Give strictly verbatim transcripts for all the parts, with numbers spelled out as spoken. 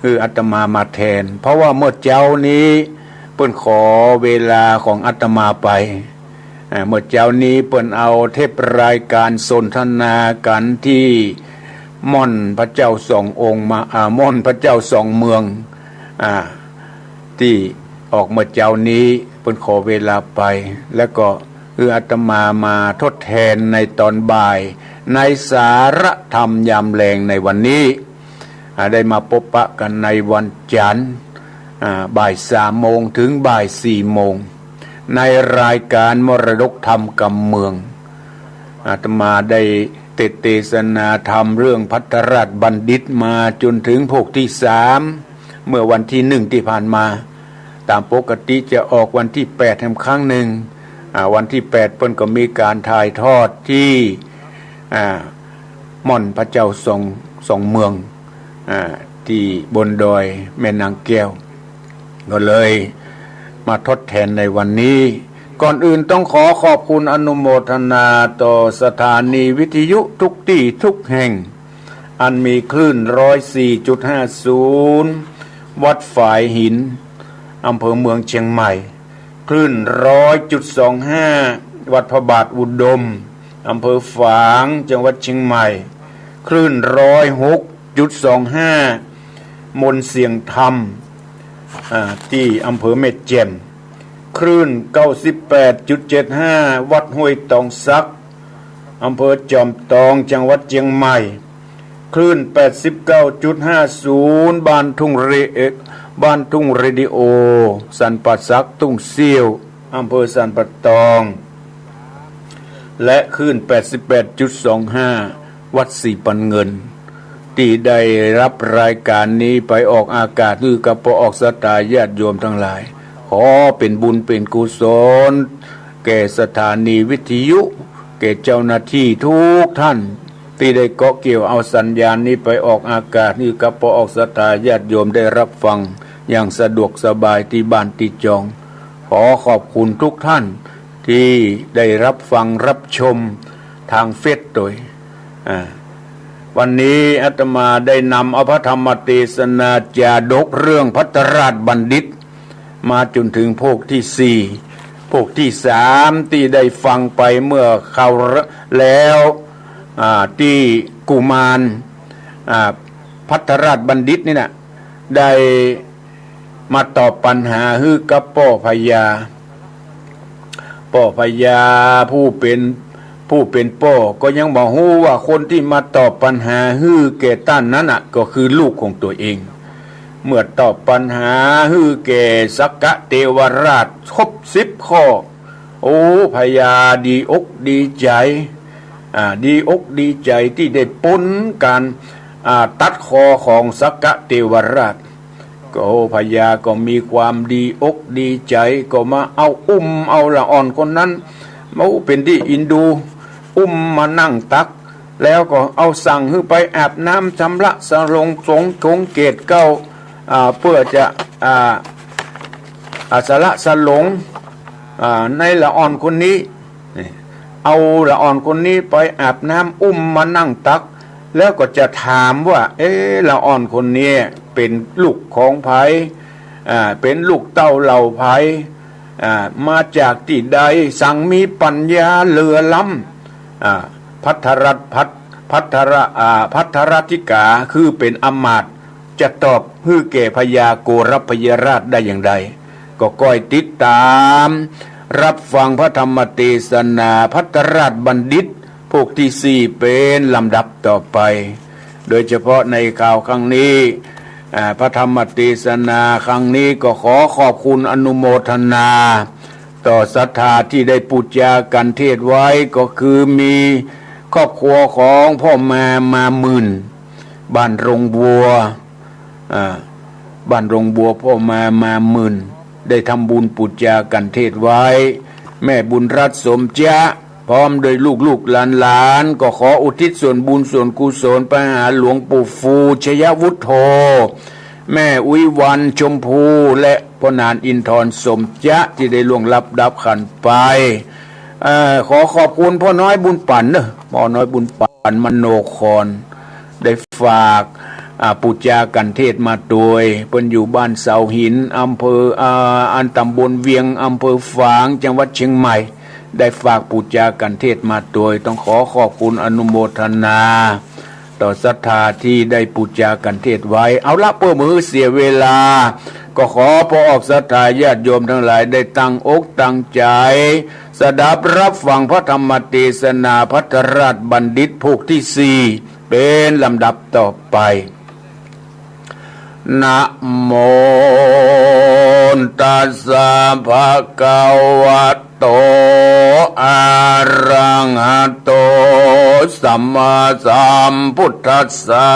หื้ออาตมามาแทน เพราะว่าเมื่อเจ๊านี้เปิ้นขอเวลาของอาตมาไป อ่า เมื่อเจ๊านี้เปิ้นเอาเทปรายการสนทนากันตี้ม่อนพระเจ้าสององค์มา อ่า ม่อนพระเจ้าสองเมือง อ่า ตี้ออกเมื่อเจ๊านี้เปิ้นขอเวลาไป แล้วก็หื้ออาตมามาทดแทนในตอนบ่าย ในสาระธรรมยามแลงในวันนี้ อ่า ได้มาปบปะกันในวันจันทร์ อ่า บ่ายสามโมงถึงบ่ายสี่โมง ในรายการมรดกธรรมกำเมือง อาตมาได้เตสน์เตสนาธรรมเรื่องภัทรราชบัณฑิตมาจ๋นถึงภาคตี้สาม เมื่อวันตี้หนึ่งตี้ผ่านมา ต๋ามปกติจะออกวันตี้แปดแหมครั้งนึ่ง อ่า วันตี้แปดเปิ้นก็มีก๋านถ่ายทอดตี้ อ่า ม่อนพระเจ้าสอง สองเมือง อ่า ตี้บนดอยแม่นางแก้ว ก็เลยมาทดแทนในวันนี้ ก่อนอื่นต้องขอขอบคุณอนุโมทนาต่อสถานีวิทยุทุกตี้ทุกแห่ง อันมีคลื่นร้อยสี่จุดห้าศูนย์ วัดฝายหิน อำเภอเมืองเจียงใหม่ คลื่นร้อยจุดสองห้า วัดพระบาทอุดม อำเภอฝาง จังหวัดเจียงใหม่ คลื่นร้อยหกจุดสองห้า มนต์เสียงธรรม อ่า ตี้อำเภอแม่แจ่ม คลื่นเก้าสิบแปดจุดเจ็ดห้า วัดห้วยตองสัก อำเภอจอมตอง จังหวัดเจียงใหม่ คลื่นแปดสิบเก้าจุดห้าศูนย์ บ้านทุ่งเร- เอ่อ บ้านทุ่งเรดิโอ สันป่าสัก ทุ่งเสี้ยว อำเภอสันป่าตอง และคลื่นแปดสิบแปดจุดสองห้า วัดสีปันเงิน ตี้ได้ฮับรายก๋านนี้ไปออกอากาศหื้อกับป้อออกศรัทธาญาติโยมตังหลาย ขอเป๋นบุญเป๋นกุศล แก่สถานีวิทยุ แก่เจ้าหน้าตี้ทุกท่าน ตี้ได้เกาะเกี่ยวเอาสัญญาณนี้ไปออกอากาศหื้อกับป้อออกศรัทธาญาติโยมได้ฮับฟังอย่างสะดวกสบายตี้บ้านตี้จอง ขอขอบคุณทุกท่านตี้ได้ฮับฟังฮับชมตางเฟซโตย อ่า วันนี้อาตมาได้นำเอาพระธรรมเตสนาจาดกเรื่องภัทรราชบัณฑิต มาจ๋นถึงภาคตี้สี่ ภาคตี้สามตี้ได้ฟังไปเมื่อคราวแล้ว อ่า ตี้กุมาร อ่า ภัทรราชบัณฑิตนี่นะ ได้มาตอบปัญหาหื้อกับป้อพญา ป้อพญาผู้เป๋น ผู้เป๋นป้อก็ยังบ่ฮู้ว่าคนตี้มาตอบปัญหาหื้อแก่ต้านนั้นน่ะ ก็คือลูกของตั๋วเอง เมื่อตอบปัญหาหื้อแก่สักกะเตวราชครบสิบข้อ โอ้ พญาดีอกดีใจ๋ อ่า ดีอกดีใจ๋ตี้ได้ป๊นก๋าน อ่า ตัดคอของสักกะเตวราช ก็พญาก็มีความดีอกดีใจ๋ ก็มาเอาอุ้มเอาละอ่อนคนนั้น มาเป๋นตี้เอ็นดู อุ้มมานั่งตัก แล้วก็เอาสั่งหื้อไปอาบน้ำชำระสรงสงขงเกศเก๊า อ่า เปื้อจะ อ่า อ่า สละสลง อ่า ในละอ่อนคนนี้ นี่ เอาละอ่อนคนนี้ไปอาบน้ำ อุ้มมานั่งตัก แล้วก็จะถามว่า เอ๊ะ ละอ่อนคนนี้เป๋นลูกของใผ อ่า เป๋นลูกเต้าเหล่าใผ อ่า มาจากตี้ใด สังมีปัญญาเหลือล้ำ อ่า ภัทรรัตน์ ภัทร ภัทร อ่า ภัทรรัตติกา คือเป๋นอำมาตย์ จะตอบหื้อแก่พญาโกรพยราชได้อย่างใด ก็ก้อยติดต๋ามฮับฟังพระธรรมเตสนาภัทรราชบัณฑิต ภาคตี้สี่ เป๋นลำดับต่อไป โดยเฉพาะในคราวครั้งนี้ อ่า พระธรรมเตสนาครั้งนี้ก็ขอขอบคุณอนุโมทนา ต่อศรัทธาตี้ได้ปู๋จากัณฑ์เทศน์ไว้ ก็คือมีครอบครัวของป้อแม่มาหมื่น บ้านโรงวัว อ่า บ้านโรงวัวป้อแม่มาหมื่น ได้ทำบุญปู๋จากัณฑ์เทศน์ไว้ แม่บุญรัตน์สมจะ พร้อมโดยลูกๆหลานๆ ก็ขออุทิศส่วนบุญส่วนกุศลไปหาหลวงปู่ฟู ชยวุฒโธ แม่อุ๊ยวันชมพู และป้อนานอินทรสมจะ ตี้ได้ล่วงลับดับขันธ์ไป เอ่อ ขอขอบคุณป้อน้อยบุญปันเนาะ ป้อน้อยบุญปันมโนคร ได้ฝาก อ่า ปู๋จากัณฑ์เทศมาตวย เปิ้นอยู่บ้านเสาหิน อำเภอ อ่า อันต๋ำบลเวียง อำเภอฝาง จังหวัดเชียงใหม่ ได้ฝากปู๋จากัณฑ์เทศมาตวย ต้องขอขอบคุณอนุโมทนา ต่อศรัทธาตี้ได้ปู๋จากัณฑ์เทศไว้ เอาละ เปื้อบ่หื้อเสียเวลา ก็ขอปอออกศรัทธาญาติโยมตังหลายได้ตั้งอกตั้งใจ๋ สดับฮับฟังพระธรรมเตสนาภัททราชบัณฑิตผูกตี้สี่ เป๋นลำดับต่อไป นะโมตัสสะภะคะวะโต อะระหะโต สัมมาสัมพุทธัสสะ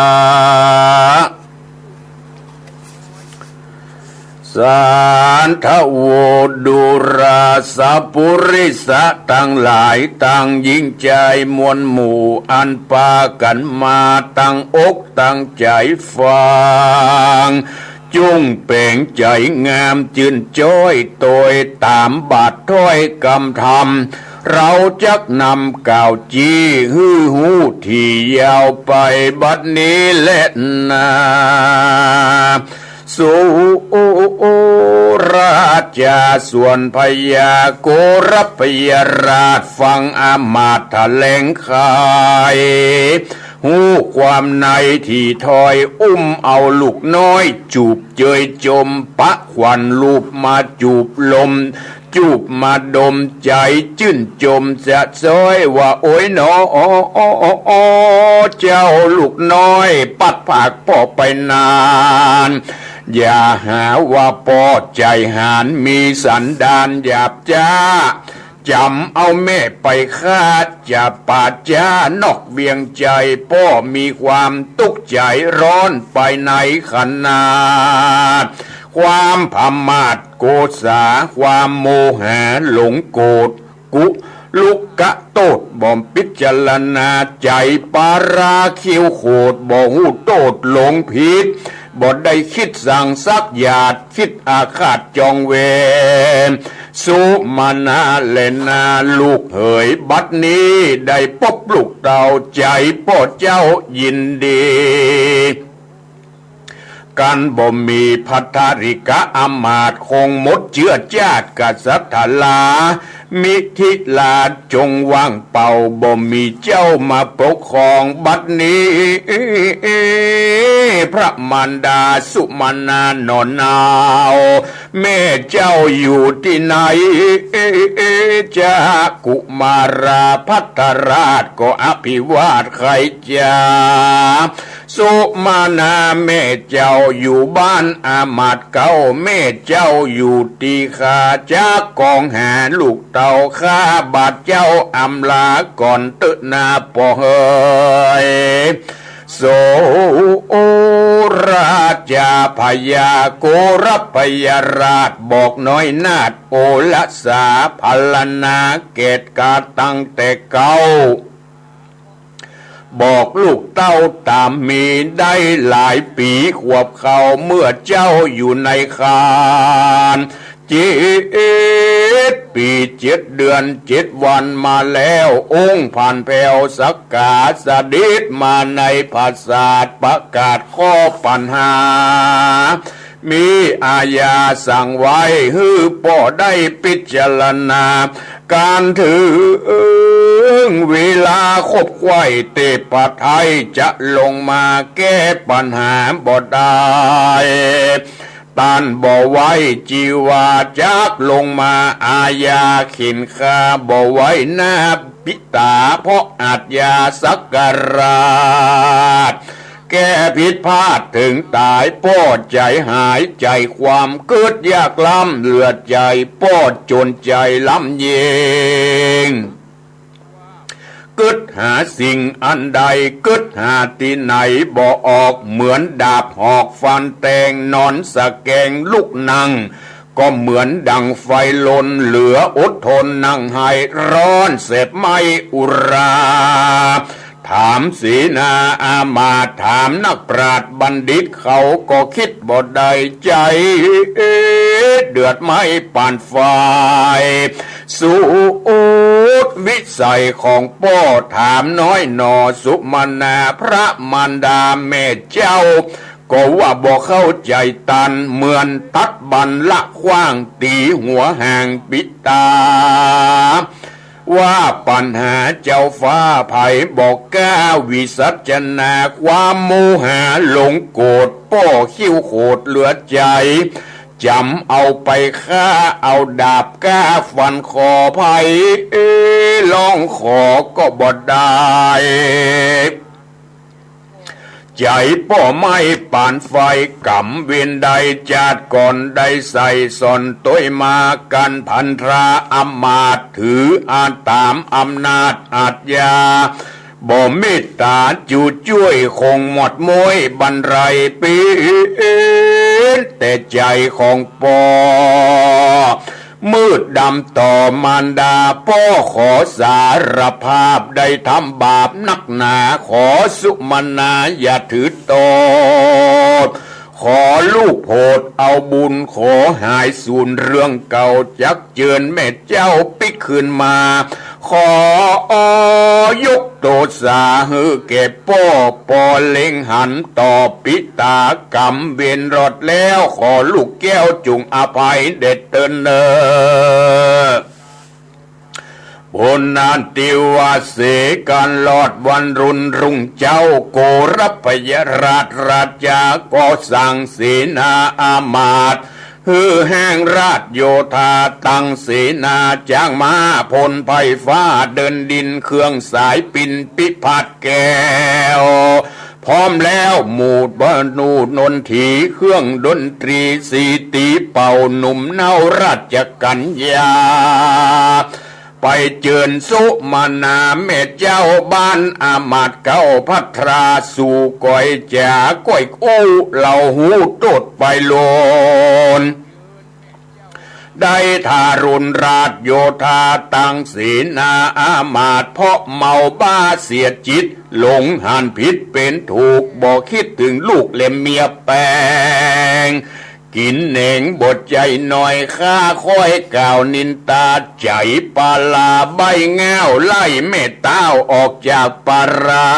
สาธุ ดูราสะปุริสะตังหลาย ตังหญิงจายมวลหมู่ อันปากั๋นมาตั้งอกตั้งใจ๋ฟัง จุ่งเป๋งใจ๋งามจื้นจ้อย ตวยต๋ามบาทถ้อยกำธรรม เฮาจักนำกล่าวจี้ หื้อฮู้ถี่ยาวไปบัดนี้แลนา สุราจา ส่วนพญาโกรพยราช ฟังอามาตย์แถลงไข ฮู้ความในถี่ถ้อย อุ้มเอาลูกน้อย จูบเจยจม ปะขวัญลูบมาจูบลม จูบมาดม ใจ๋จื้นจมสะซ้อยว่า โอ๊ยหนอ เจ้าลูกน้อย ปัดผากป้อไปนาน อย่าหาว่าป้อใจ๋หาน มีสันดานหยาบจ๊า จ๋ำเอาแม่ไปฆ่า จะป่าจ๊านอกเวียงใจ๋ ป้อมีความตุ๊กข์ใจ๋ร้อนไปในขนาด ความผมาทโกษา ความโมหะหลงโกรธ กุลุกะโต้ษ บ่พิจารณาใจ๋ ปาราคิ้วโขด บ่ฮู้โต้ษหลงผิด บ่ได้คิดสังสักหยาด คิดอาฆาตจองเวร สุมาณาแลนาลูกเหย บัดนี้ได้ปบลูกเต้า ใจ๋ป้อเจ้ายินดี กันบ่มีภัททริกะอามาตย์ คงหมดเจื้อจาติกษัตริย์ทารา มิถิราชจงว่างเปล่า บ่มีเจ้ามาปกครอง บัดนี้ พระมารดาสุมาณาหนอหนาว แม่เจ้าอยู่ตี้ไหน จ๊ะ กุมาราภัททราชก็อภิวาทไขจ๋า สุมาณาแม่เจ้าอยู่บ้านอามาตย์เก๊า แม่เจ้าอยู่ตี้ข้า จ๊ะ กองหาลูกเต้า ข้าบาดเจ้าอำลาก่อนเต๊อะนาป้อเหย สุราจา พญาโกรพยราช บอกน้อยนาถโอรสา พรรณนาแก่กาดตั้งแต่เก๊า บอกลูกเต้าต๋ามมีได้หลายปี๋ ขวบเข้าเมื่อเจ้าอยู่ในครรภ์ เจ็ดปี๋เจ็ดเดือนเจ็ดวันมาแล้ว องค์ผ่านแผวสักกา เสด็จมาในผาสาท ประกาศข้อปัญหา มีอาญาสั่งไว้ หื้อป้อได้พิจารณา ก๋านเถิงเวลาขบไขว่เตปะไทย จะลงมาแก้ปัญหาบ่ได้ ต้านบ่ไว้จีวาจักลงมา อาญาเข็ญฆ่าบ่ไว้หน้าปิต๋า เพราะอาชญาสักราช แก้ผิดพลาดเถิงต๋าย ป้อใจ๋หายใจ๋ความ เกิดยากล้ำเหลือใจ๋ ป้อจ๋นใจ๋ล้ำเยิง กึ๊ดหาสิ่งอันใด กึ๊ดหาตี้ไหนบ่ออก เหมือนดาบหอกฟันแตง นอนสะแกงลุกนั่ง ก็เหมือนดั่งไฟลน เหลืออดทนนั่งไห้ ร้อนแสบไหม้อุรา ถามเสนาอามาตย์ ถามนักปราชญ์บัณฑิต เขาก็คิดบ่ได้ ใจ๋เดือดไหม้ปานไฟ สุดวิสัยของป้อ ถามน้อยหน่อสุมนา พระมารดาแม่เจ้า ก็ว่าบ่เข้าใจ๋ตัน เหมือนตั๊ดบันละขว้าง ตี๋หัวห่างปิตา ว่าปั๋ญหาเจ้าฟ้า ใผบ่กล้าวิสัชนา ความโมหะหลงโกรธ ป้อคิ้วโขดเหลือใจ๋ จ๋ำเอาไปฆ่า เอาดาบก้าฟันคอ ใผร้องขอก็บ่ได้ ใจ๋ป้อไหม้ปานไฟ ก๋รรมเวรใดจาติก่อนได้ใส่สอนตวยมา กั๋นพันธราอำมาตย์ ถืออาตามอำนาจอาชญา บ่เมตต๋าจุจ้วย คงหมดม้วยบันไร เป๋นแต่ใจ๋ของป้อ มืดดำต่อมารดา ป้อขอสารภาพ ได้ทำบาปนักหนา ขอสุมนาอย่าถือโต้ษ ขอลูกโผดเอาบุญ ขอหายสูญเรื่องเก่า จักเจิญแม่เจ้าปิ๊กคืนมา ขอยกโตษาหื้อแก่ป้อ ป้อเล็งหันต่อปิตา ก๋รรมเวรรอดแล้ว ขอลูกแก้วจุ่งอภัยแด่เต๊อะเน่อ ปุณณติวาเส ก๋านรอดวันรุ่นรุ่งเจ๊า โกรพยราชราชา ก็สั่งเสนาอามาตย์ หื้อแห่งราชโยธา ตั้งเสนาจ้างม้า พ่นไพร่ฟ้าเดินดิน เครื่องสายปิ่นพิพัฒน์แก้ว พร้อมแล้วหมู่มนูนนที เครื่องดนตรีสีตีเป่า หนุ่มเน้าราชกัญญา ไปเจิญสุมนาแม่เจ้า บ้านอามาตย์เก๊าพัทรา สู่ก้อยจ๋าก้อยอู้ เล่าฮู้โต้ษไปโลน ได้ทารุณราชโยธา ตั้งเสนาอามาตย์ เพราะเมาบ้าเสียจิต หลงหันผิดเป๋นถูก บ่คิดเถิงลูกและเมียแป๋ง กิ๋นเหน่งบ่ใจ๋น้อย ข้าค่อยกล่าวนินตา ใจ๋ปาลาใบ้ง่าว ไล่แม่เต้าออกจากปารา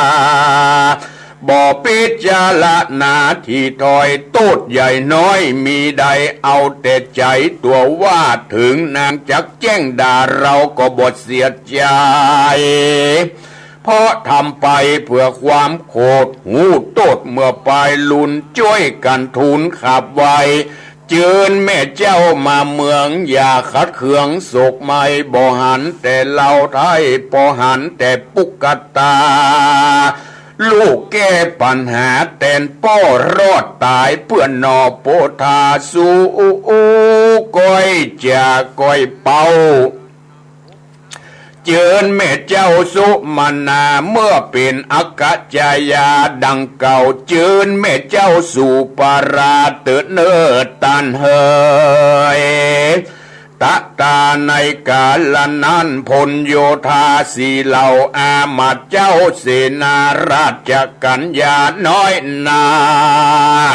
บ่พิจารณาถี่ถ้อย โต้ษใหญ่น้อยมีใด เอาแต่ใจ๋ตั๋วว่า เถิงนางจักแจ้งด่า เฮาก็บ่เสียใจ๋ เพราะทำไปเปื้อความโขด ฮู้โต้ษเมื่อปายลุน จ้วยกั๋นทูลขับไว เจิญแม่เจ้ามาเมือง อย่าขัดเคืองโศกไหม้ บ่หันแต่เล่าไท้ บ่หันแต่ปุกตา ลูกแก้ปัญหาแตนป้อ รอดต๋ายเปื้อหน่อโปธา สู่ก้อยจ๋าก้อยเป๊า เจิญแม่เจ้าสุมนา เมื่อเป๋นอัคคจายาดังเก่า เจิญแม่เจ้าสู่ปาราเต๊อะเน่อต้านเหย ตะตาในกาละนั้น พลโยธาสี่เหล่า อามาตย์เจ้าเสนาราชกัญญาน้อยนา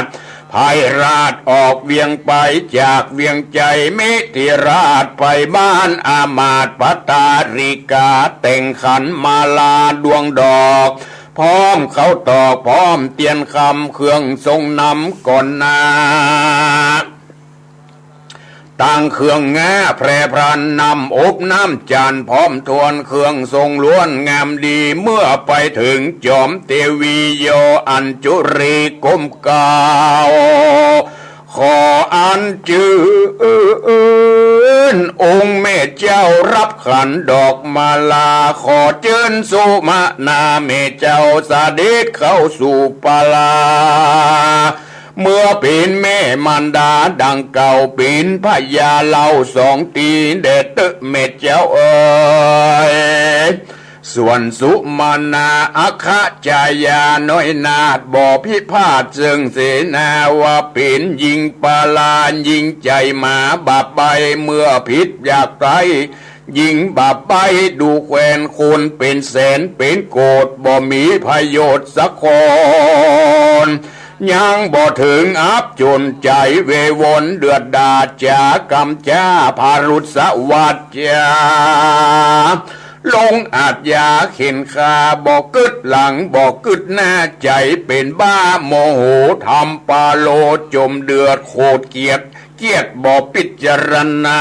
ถ ไพร่ราชออกเวียงไป จากเวียงไชย มิถิราชไปบ้านอามาตย์ ภัททาริกาแต่งขันมาลาดวงดอก พร้อมเข้าตอก พร้อมเตียนคำ เครื่องทรงนำก่อนหน้า ตั้งเครื่องงาแพร่พรรณ น้ำอบน้ำจันทร์ พร้อมถ้วนเครื่องทรงล้วนงามดี เมื่อไปเถิงจอมเตวียออัญจุลีก้มเกล้า ขออัญเจิญองค์แม่เจ้ารับขันดอกมาลา ขอเจิญสุมนาแม่เจ้าเสด็จเข้าสู่ปาลา เมื่อเป๋นแม่มารดาดังเก่า เป๋นพญาเล่าสองตี้แด่เต๊อะแม่เจ้าเอ๋ย ส่วนสุมนาอัคคจายาน้อยนาถ บ่พิพาทเซิ่งเสนาว่าเป๋นญิงปาลา ญิงใจ๋หมาบาปใบ้ เมื่อผิดอยากไตร้ ญิงบาปใบ้ดูแควน คนเป๋นแสนเป๋นโกฏ บ่มีประโยชน์สักคน ยังบ่เถิงอับจ๋นใจ๋ เววอนเดือดด๋า จ๋ากำจ๊าผะรุษวาจ๋า ลงอาชญาเข่นฆ่า บ่กึ๊ดหลังบ่กึ๊ดหน้า ใจ๋เป๋นบ้าโมโห ทำปาโลจ๋มเดือดโขดเขียด เกียจบ่ปิจารณา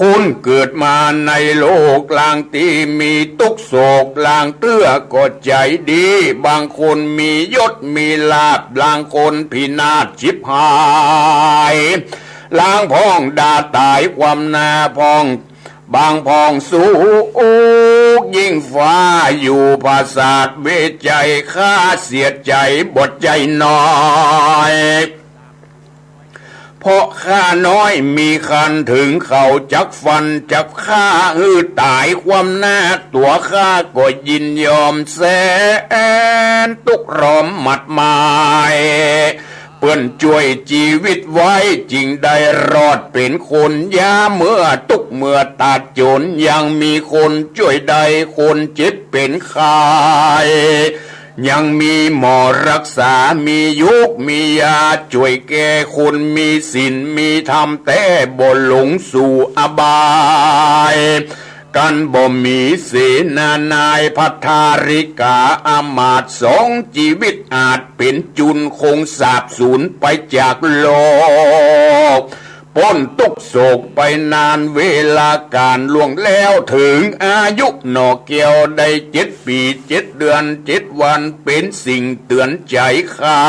คนเกิดมาในโลก ลางตี้มีตุ๊กโศก ลางเตื้อก็ใจ๋ดี บางคนมียศมีลาภ ลางคนพินาศฉิบหาย ลางพ่องด่าต๋ายความหน้าพ่อง บางพ่องสุขยิ่งฟ้า อยู่ผะสาทเวไจ ข้าเสียใจ๋บ่ใจ้น้อย เพราะข้าน้อยมีคัน เถิงเขาจักฟันจักฆ่าหื้อต๋ายความหน้า ตั๋วข้าก็ยินยอมแสนตุ๊กข์ร้อมหมัดหมาย เปื้อนจ้วยจีวิตไว้ จึงได้รอดเป๋นคน ยาเมื่อตุ๊กข์เมื่อต๋าดจ๋น ยังมีคนจ้วยได้คนเจ็บเป๋นไข้ ยังมีหมอรักษา มียูกมียาจ้วยแก้ คนมีศีลมีธรรมแต๊ บ่หลงสู่อบาย กันบ่มีเสนานาย ภัททาริกาอำมาตย์ สองจีวิตอาจเป๋นจุล คงสาบสูญไปจากโลก ป๊นตุ๊กข์โศกไปนาน เวลากาลล่วงแล้ว เถิงอายุหน่อแก้วได้เจ็ดปี๋ เจ็ดเดือน เจ็ดวัน เป๋นสิ่งเตื๋อนใจ๋ข้า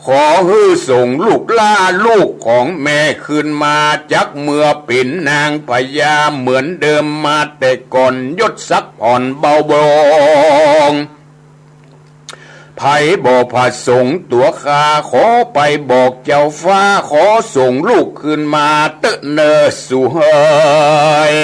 ขอหื้อส่งลูกหล้าลูกของแม่คืนมา จักเมือเป๋นนางพญาเหมือนเดิมมาแต่ก่อน ยศศักดิ์ผ่อนเบาลง ใผบ่ผสงค์ตั๋วข้า ขอไปบอกเจ้าฟ้า ขอส่งลูกคืนมาเต๊อะเน่อสุเหย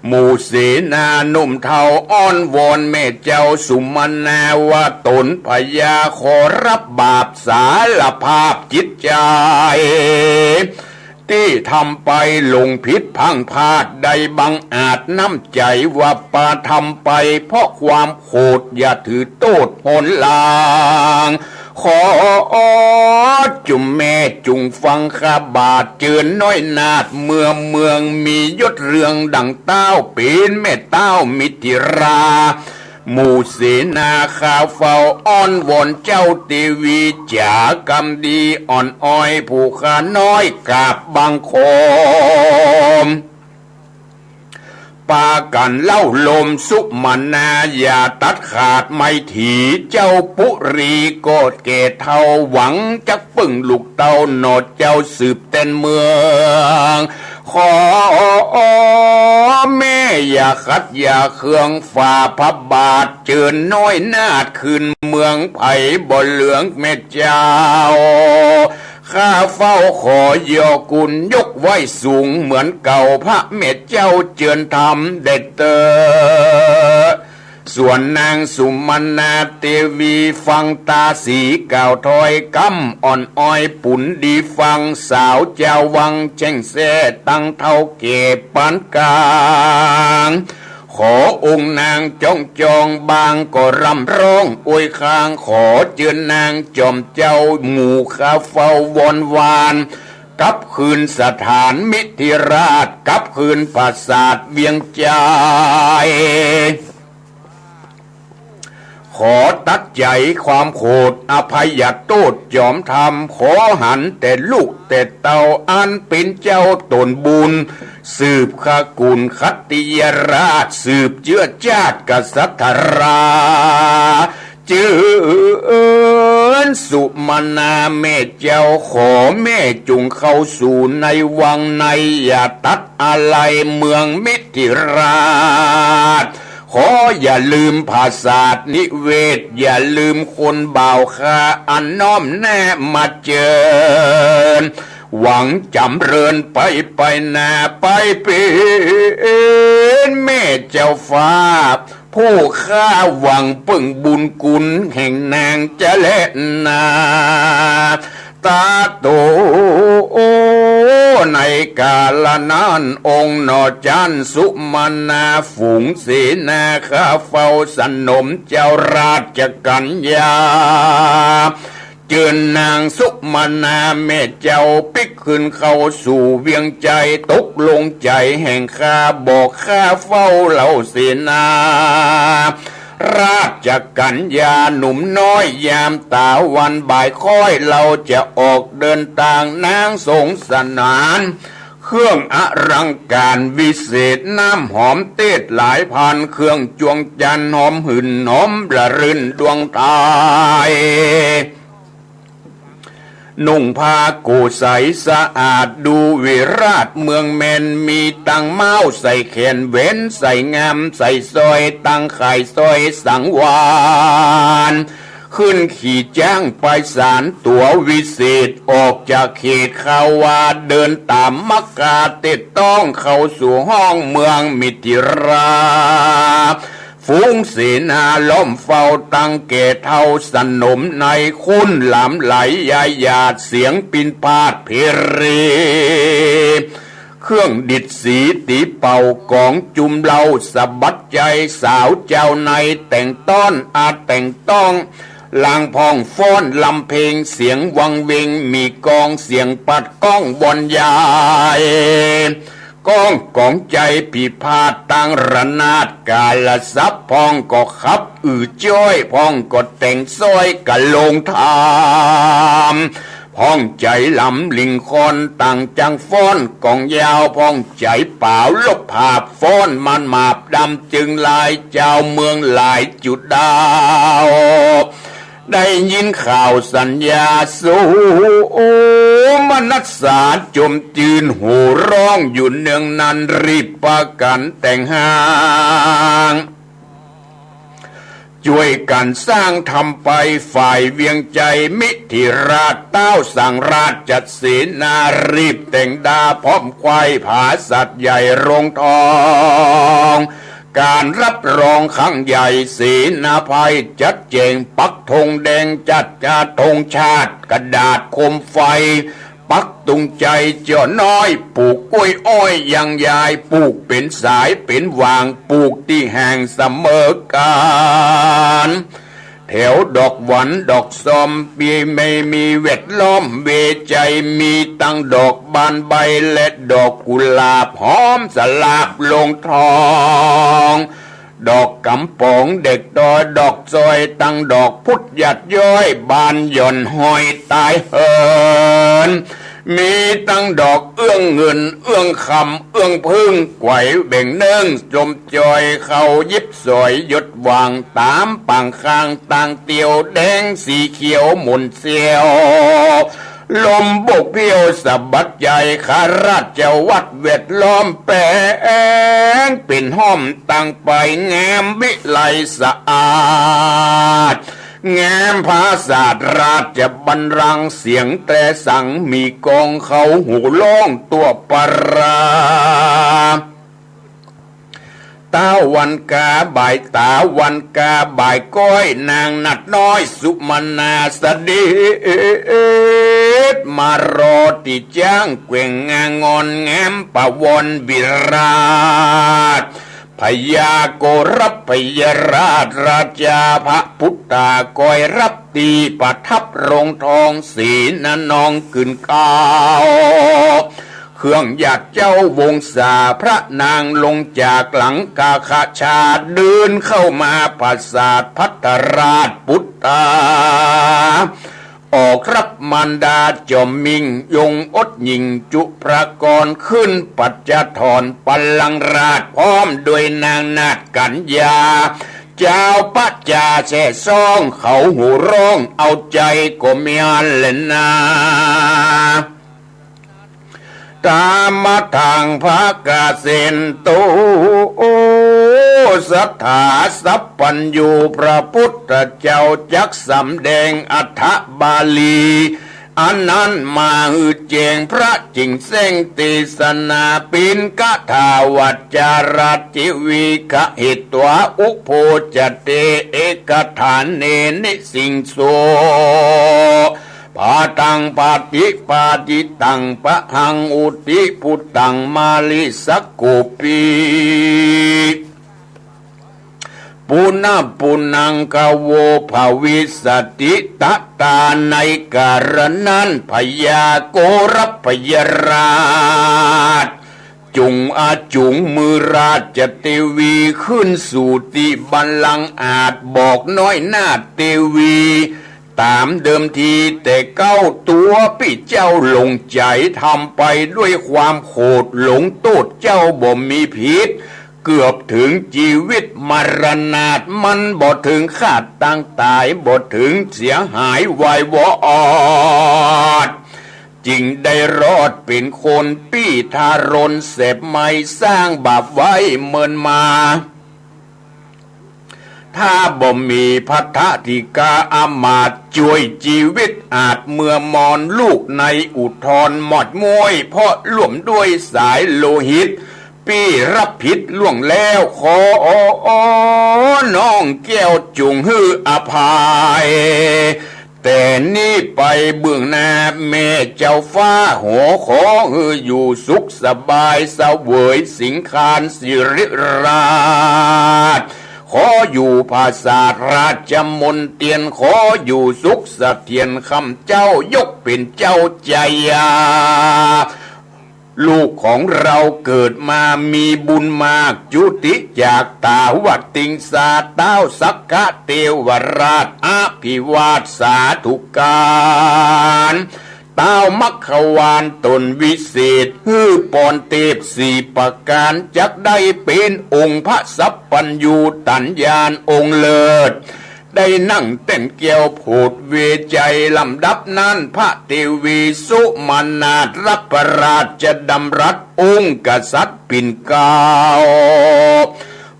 หมู่เสนาหนุ่มเฒ่าอ้อนวอนแม่เจ้าสุมนา ว่าต๋นพญาขอรับบาปสารภาพจิตใจ๋ ตี้ทำไปหลงผิดพลั้งพลาด ได้บังอาจน้ำใจ๋ว่าปาทำไปเพราะความโขด อย่าถือโต้ษหนหลัง ขอจุมแม่จุงฟังข้าบาท เจิญน้อยนาถเมื่อเมือง มียศเรืองดั่งเต้า เป๋นแม่เต้ามิถิรา หมู่เสนาข้าเฝ้าอ้อนวอนเจ้าเตวี จ๋ากำดีอ่อนอ้อยผู้ข้าน้อยกราบบังคม ปากั๋นเล่าลมสุมนา อย่าตัดขาดไมตรี เจ้าปุรีก็แก่เฒ่า หวังจักปึ้งลูกเต้า หน่อเจ้าสืบแตนเมือง ขอแม่อย่าขัดอย่าเคือง ฝ่าพระบาทเจิญน้อยนาถคืนเมือง ใผบ่เหลืองแม่เจ้า ข้าเฝ้าขอยอคุณยกไหว้สูงเหมือนเก่า พระแม่เจ้าเจิญธรรมแด่เต๊อะ ส่วนนางสุมนาเตวีฟังตาสีกล่าวถ้อยกำอ่อนอ้อย ปุ๋นดีฟังสาวเจ้าวังแจ้งแซ่ ตังเฒ่าแก่ปานก๋าง ขอองค์นางจ้องจอง บางก็ร่ำร้องอวยคาง ขอเจิญนางจอมเจ้า หมู่ข้าเฝ้าวอนวาน กลับคืนสถานมิถิราช กลับคืนผะสาทเวียงใจ๋ ขอตัดใจ๋ความโขดอภัยโต้ษจอมธรรม ขอหันแต่ลูกแต่เต้าอันเป๋นเจ้าตนบุญ สืบขกุลขัตติยราช สืบเจื้อจาติกษัตรา เจิญสุมนาแม่เจ้า ขอแม่จุงเข้าสู่ในวังใน อย่าตัดอาลัยเมืองมิถิราช ขออย่าลืมผะสาทนิเวศ อย่าลืมคนบ่าวข้าอันน้อมหน้ามาเจิญ หวังจ๋ำเริญไปไปหน้า ไปเป๋นแม่เจ้าฟ้า ผู้ข้าหวังปึ้งบุญคุณแห่งนางจะแลนา ตาโต ในกาละนั้นองค์หน่อจันทร์สุมนา ฝูงเสนาข้าเฝ้าสนมเจ้าราชกัญญา เจิญนางสุมนาแม่เจ้าปิ๊กขึ้นเข้าสู่เวียงชัย ตกลงใจ๋แห่งข้า บอกข้าเฝ้าเหล่าเสนา ราชกัญญาหนุ่มน้อยยามต๋าวันบ่ายคล้อย เฮาจะออกเดินตาง นางสงสนาน เครื่องอลังก๋านวิเศษ น้ำหอมเตศหลายพัน เครื่องจวงจันทร์หอมหื่นหอมระรื่นดวงไทย นุ่งผ้าโกศใสสะอาดดูวิราชเมืองแมน มีตังเม้าใส่แขน แหวนใส่งาม ใส่สร้อยตังข่ายสร้อยสังวาล ขึ้นขี่จ๊างไปศาลตั๋ววิเศษ ออกจากเขตคาวา เดินต๋ามมัคคาเตศต้อง เข้าสู่ห้องเมืองมิถิรา ฝูงเสนาล้อมเฝ้าตังแก่เฒ่าสนมใน คุ้นหลามไหลยายหยาด เสียงปิณฑบาตเพรี เครื่องดีดสีตี๋เป่ากองจุมเหล่า สะบัดใจ๋สาวเจ้าใน แต่งต้อนอาแต่งต้อง ลางพ่องฟ้อนรำเพลง เสียงวังเวงมีกอง เสียงปัดก้องบรรยาย ก้องก๋องใจ๋พิพาทตังระนาด กาละสัพพ่องก็ขับอื้อจ้อย พ่องก็แต่งสร้อยกะโลงธรรม พ่องใจ๋ลำลิงคอนตังจังฟ้อนก๋องยาว พ่องใจ๋ป๋าวลบผาบฟ้อนมันหมาบดำ จึงลายจาวเมืองหลายจุดดาว ได้ยินข่าวสัญญาโสมนัสสา จมจืนโห่ฮ้องอยู่เนืองนั้น รีบปากั๋นแต่งฮ้าง จ้วยกั๋นสร้างทำไป ฝ่ายเวียงชัยมิถิราช ต้าวสั่งราชเสนา รีบแต่งดาพร้อมไขว้ผาสัตว์ใหญ่โรงทอง ก๋านฮับรองครั้งใหญ่เสนาไพร่ จัดแจ๋งปักธงแดง จัดจาธงชาติกระดาษโคมไฟ ปักตุงชัยเจ้าน้อย ปลูกกล้วยอ้อยยังยาย ปลูกเป๋นสายเป๋นหว่าง ปลูกตี้แห่งเสมอกั๋น แถวดอกหวันดอกซอม ปีไม่มีแวดล้อมเวไช มีตังดอกบานใบและดอกกุหลาบ หอมสลาบโลงทอง ดอกกำป๋องเด็กดอย ดอกซอยตังดอกพุทธหยาดย้อย บานหย่อนห้อยตายเหิน มีตังดอกเอื้องเงินเอื้องคำเอื้องผึ้ง ไขว่เบ่งเนิ่งจมจอย เข้าหยิบสอยหยดหว่าง ต๋ามป่างข้างตางเตียว แดงสีเขียวหมุนเสียว ลมบกเพี้ยวสะบัดใจ๋ ข้าราชวัตรแวดล้อมแป๋งเป๋นห้อมตังไป งามวิไลสะอาด งามผาสาทราชบัลลังก์ เสียงแตรสังมีกอง เขาโห่ฮ้องตั๋วประ ต๋าวันกาบ่ายต๋าวันกาบ่ายก้อย นางนาฏน้อยสุมนาเสด็จมารอตี้จ๊างแกว่งงางอนงามประวรวิราช พญาโกรพยราชราชาพระพุทธา คอยฮับตี้ประทับโรงทอง เสนานองขึ้นเกล้า เครื่องหยาดเจ๊าวงศา พระนางลงจากหลังคาขชา เดินเข้ามาผาสาทภัทรราชปุตตา ออกฮับมารดาจอมมิ่ง ยงอดยิ่งจุพรากร ขึ้นปัจจาถรบัลลังก์ราช พร้อมด้วยนางนาฏกัญญา จาวประจาแซ่ซ้อง เขาโห่ฮ้องเอาใจ๋ก็มีอันแลนา ตามมาทางพระกเกษตรโต สัตถาสัพพัญญู พระพุทธเจ้าจักสำแดงอัฏฐบาลี อันนั้นมาหื้อแจ้ง พระจิ่งแจ้งเตสนา ปิณกถาวาจาราธิวิกหิตวา อุโภจเต เอกฐาเน นิสิงโส พาต ง ปฏิปาทิตัง ปะหัง อุทิ พุทธัง มาริสะ โกปิ ปุณณะ ปุณณัง ขะโว ภะวิสสะติ ตะตา ในก๋าละนั้น พญาโกรพยราช จุ่งอาจุ่งมือราชเตวี ขึ้นสู่ตี้บัลลังก์ อาจบอกน้อยหน้าเตวี ต๋ามเดิมที แต่เก๊าตั๋วปี้เจ้าหลงใจ๋ ทำไปด้วยความโขด หลงโต้ษเจ้าบ่มีผิด เกือบเถิงจีวิตมรณาถ มันบ่เถิงขาดตางต๋าย บ่เถิงเสียหายวายวอด จึงได้รอดเป๋นคน ปี้ทารนแสบไหม้ สร้างบาปไว้เมินมา ถ้าบ่มีพัทธิกาอำมาตย์ จ้วยจีวิตอาจเมื่อมอน ลูกในอุทธรณ์หมอดม้วย เพราะร่วมด้วยสายโลหิต ปี้รับผิดล่วงแล้ว ขอน้องแก้วจุ่งหื้ออภัย แต่นี้ไปเบื้องหน้าแม่เจ้าฟ้า หอขอหื้ออยู่สุขสบาย เสวยสิงคานสิริราช ขออยู่ผาสาทราชมณเตียร ขออยู่สุขเสถียร ข้าพเจ้ายกเป๋นเจ้าจายา ลูกของเราเกิดมามีบุญมาก จุติจากต๋าวติงสา ต้าวสักกะเตวราช อภิวาทสาธุการ ต้าวมัคควานต๋นวิเศษ หื้อปอนเตพสี่ประก๋าน จักได้เป๋นองค์พระสัพพัญญูตัญญาณองค์เลิศ ได้นั่งแต้นแก้วโผดเวไชย ลำดับนั้นพระเตวีสุมนาถรับพระราชดำรัส องค์กษัตริย์ปิ่นเกล้า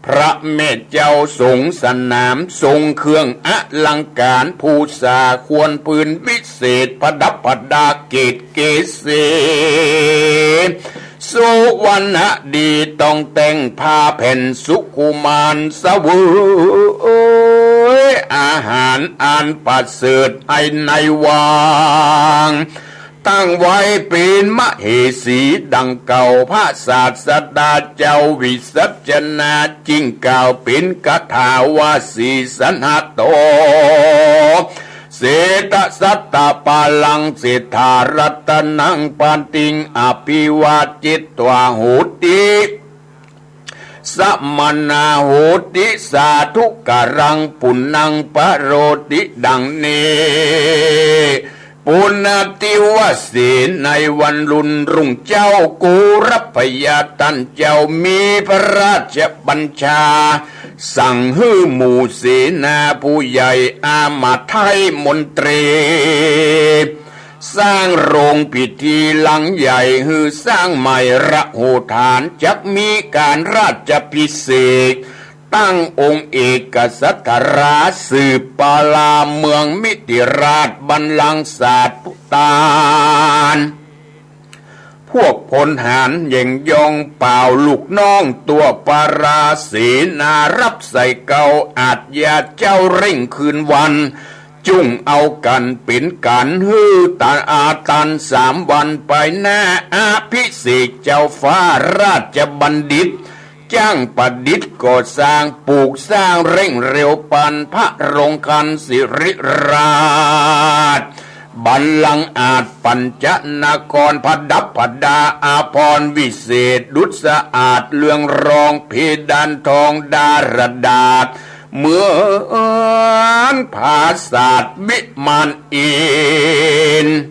พระแม่เจ้าทรงสนาม ทรงเครื่องอลังก๋าน ภูษาควรปืนวิเศษ ประดับประดาเกศเกษ สุวรรณะดีต้องแต่งผ้าแผ่นสุกุมาร เสวยอาหารอันประเสริฐไอในวัง ตั้งไว้เป๋นมเหสีดังเก่า พระศาสดาเจ้าวิสัชนา จึงกล่าวเป๋นคาถาว่า สีสะหะโต เสตสัตตปาลัง เสฏฐารัตนังปาติง อภิวาเจตวา โหติ สะมะนา โหติ สาธุการัง ปุณณัง ปะโรติ ดังนี้ ปุณณติวเส ในวันรุ่นรุ่งเจ้า โกรพยาต้านเจ้ามีพระราชบัญชา สั่งหื้อหมู่เสนาผู้ใหญ่ อามาตย์ไทยมนตรี สร้างโรงพิธีหลังใหญ่ หื้อสร้างใหม่ระโหฐาน จักมีก๋านราชพิเศษก ตั้งองค์เอกกษัตรา สืบปาลาเมืองมิถิราช บัลลังก์ศาสตร์พุตาน พวกพลหาญแหย่งยอง ป่าวลูกน้องตั๋วปารา เสนารับใส่เกล้า อาชญาเจ้าเร่งคืนวัน จุ่งเอากั๋นเป๋นก๋าน หื้อตาอาตันสามวัน ไปหน้าอภิเษกเจ้าฟ้าราชบัณฑิต จ้างประดิษฐ์ก่อสร้างปลูกสร้างเร่งเร็วปานพระโรงคันสิริราช บัลลังก์อาจปัญจนครประดับประดาอาภรณ์วิเศษดุจสะอาดเรืองรองเพดานทองดารดาษเหมือนผาสาทวิมานอินทร์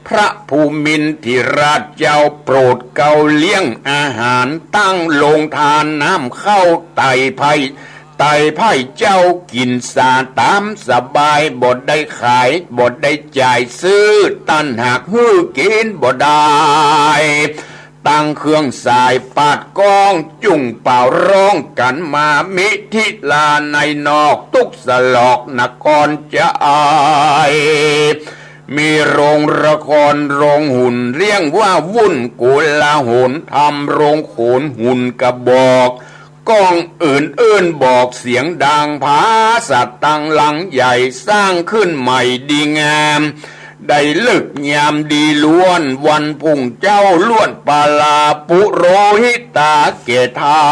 พระภูมินทิราชเจ้าโปรดเกล้าเลี้ยงอาหารตั้งโรงทานน้ำข้าวไต่ไพร่ ไต่ไพร่เจ้ากิ๋นสาต๋ามสบาย บ่ได้ขาย บ่ได้จ่ายซื้อ ต้านหากหื้อกิ๋นบ่ได้ ตั้งเครื่องสายปาดก้อง จุ่งเป่าร้องกั๋นมา มิถิลาในนอก ตุ๊กสลอกนครจะอาย มีโรงละครโรงหุ่น เรียกว่าวุ่นโกลาหล ทำโรงโขนหุ่นกระบอก ก้องอื่นเอิ้นบอกเสียงดัง ผาสัตว์ตังหลังใหญ่สร้างขึ้นใหม่ดีงาม ได้ฤกษ์ยามดีล้วน วันพุ่งเจ๊าลวดปาลา ปุโรหิตาแก่เฒ่า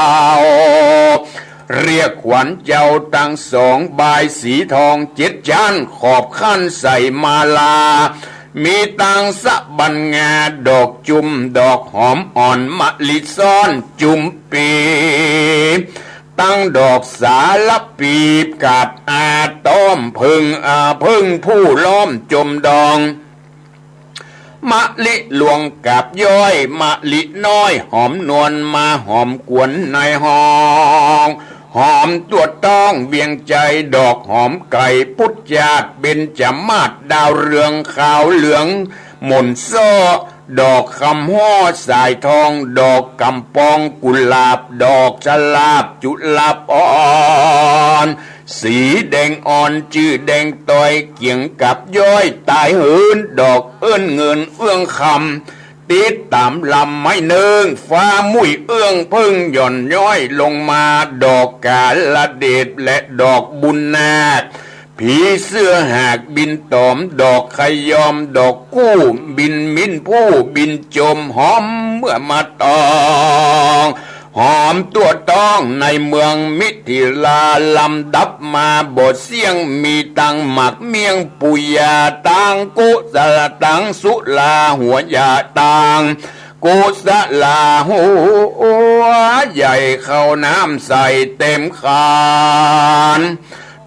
เรียกขวัญเจ้าตังสอง บายสีทองเจ็ดชั้น ขอบขั้นใส่มาลา มีตังสะบันงา ดอกจุ่ม ดอกหอมอ่อน มะลิซ้อนจุ่มปี ตังดอกสาละปี กาบอาต้อมเพิ่ง อาเพิ่งผู้ล้อมจมดอง มะลิหลวงกาบย้อย มะลิน้อยหอมนวล มาหอมกวนในห้อง หอมตั๋วต้องเวียงใจ ดอกหอมไก่ปุจจาด เบญจมาศดาวเรืองขาวเหลือง หม่นซ้อ ดอกคำฮ้อสายทอง ดอกกำปองกุหลาบ ดอกสลาบจุลาภรณ์ สีแดงอ่อนจื้อแดงตอย เกียงกาบย้อยตายเหิน ดอกเอิ้นเงินเอื้องคำ ติดต๋ามลำไม้เนิ่ง ฟ้ามุ่ยเอื้องเพิ่งหย่อนย้อยลงมา ดอกกาลเดชและดอกบุญนาค ผีเสื้อหากบินต๋อม ดอกขยอม ดอกกู้บินมินผู้บินจม หอมเมื่อมาตอง หอมตั๋วต้องในเมืองมิถิลา ลำดับมาบ่เสี้ยง มีตังหมากเมี่ยงปูยา ตังกุสลา ตังสุราหัวยา ตังกุสลาหัวใหญ่ เข้าน้ำใส่เต็มขัน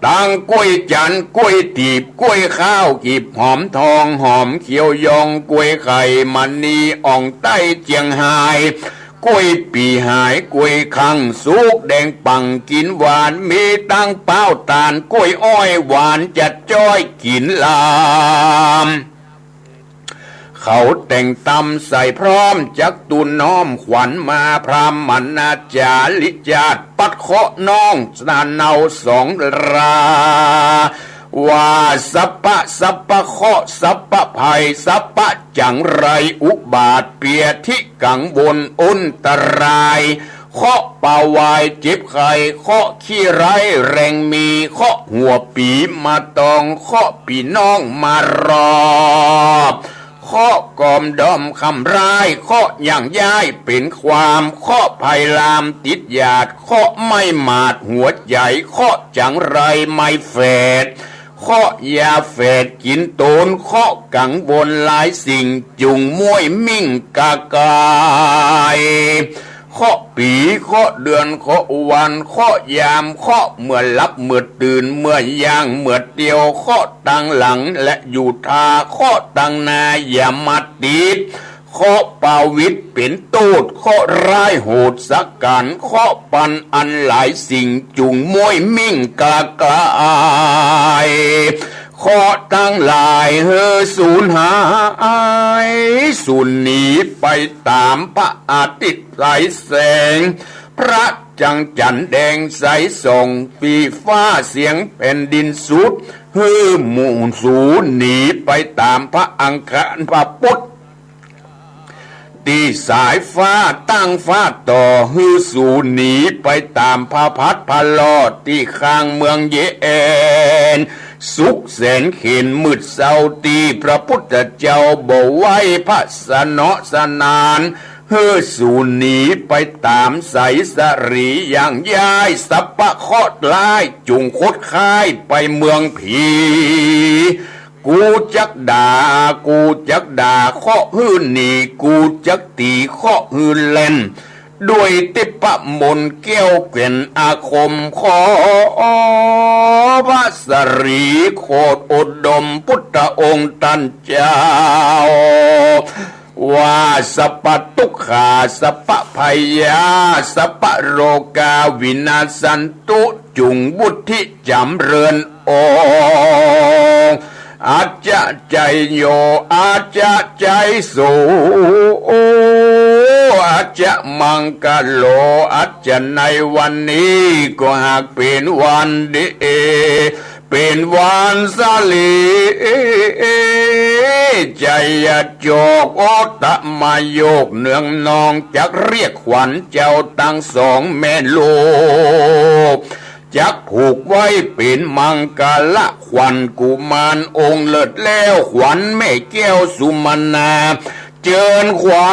ตังก้วยจันทร์ก้วยตีบก้วยข้าว กีบหอมทองหอมเขียวยอง ก้วยไข่มณีอ่องใต้เจียงฮาย ก้วยปี๋หายก้วยคังสุกแดงปังกิ๋นหวาน มีตังเป๊าต๋าลก้วยอ้อยหวานจัดจ้อยกิ๋นลำ เขาแต่งตำใส่พร้อม จักตุน้อมขวัญมา พราหมณาจาริจาติ ปัดเคราะห์น้องสะเนาสองรา ว่าสัพพะ สัพพะเคราะห์ สัพพะภัย สัพพะจังไรอุบาท เปียธิกังวลอันตราย เคราะห์ปาวายเจ็บไข้ เคราะห์ขี้ร้ายแรงมี เคราะห์หัวปี๋มาตอง เคราะห์ปี๋น้องมารอบ เคราะห์กอมดอมคำร้าย เคราะห์ย่างย้ายเป๋นความ เคราะห์ภัยลามติดหยาด เคราะห์ไม้หมาดหัวใจ๋ เคราะห์จังไรไม้แฝด เคราะห์ยาแฝดกิ๋นตน เคราะห์กังวลหลายสิ่ง จุ่งม้วยมิ่งกากาย เคราะห์ปี๋ เคราะห์เดือน เคราะห์วัน เคราะห์ยาม เคราะห์เมื่อหลับเมื่อตื่น เมื่อย่างเมื่อเตียว เคราะห์ตังหลังและอยู่ท่า เคราะห์ตังหน้าอย่ามาติด เคราะห์ปาวิตเป๋นโต้ษ เคราะห์ร้ายโหดสะกั๋น เคราะห์ปันอันหลายสิ่ง จุ่งม้วยมิ่งกากาย เคราะห์ตังหลายหื้อสูญหาย สูญหนีไปต๋ามพระอาทิตย์สายแสง พระจังจั๋นแดงใสส่อง ปีฟ้าเสียงแผ่นดินสุด หื้อหมู่สูญหนีไปต๋ามพระอังคารพระพุธ ตี้สายฟ้าตั้งฟ้าต่อ หื้อสูญหนีไปต๋ามพระพัดพระลอด ตี้ข้างเมืองเยเอน สุขแสนเข็ญมืดเศร้า ตี้พระพุทธเจ้าบ่ไหว้พระสนอสนาน หื้อสูญหนีไปต๋ามไสสะหรี ย่างย้ายสัพพะเคราะห์ร้าย จุ่งคดค้ายไปเมืองผี กูจักด่า กูจักด่า เคราะห์หื้อหนี กูจักตี๋ เคราะห์หื้อแล่น ด้วยทิพมนต์แก้วแก่นอาคม ขอพระสะหรีโคตรอุดมพุทธองค์ต้านเจ้า ว่าสัพพะตุ๊กขา สัพพะภัยยา สัพพะโรกา วินาสสันตุ จุ่งวุฒิจ๋ำเริญองค์ อาจจะไจโย อาจจะไจโส อาจจะมังกะโล อาจจะในวันนี้ก็หากเป๋นวันดี เป๋นวันสะหลี ชัยโจก โอตมโยก เนืองนอง จักเรียกขวัญเจ้าตังสองแม่ลูก จักผูกไว้เป๋นมังกละขวัญกุมารองค์เลิศแล้ว ขวัญแม่แก้วสุมนา เจิญขวั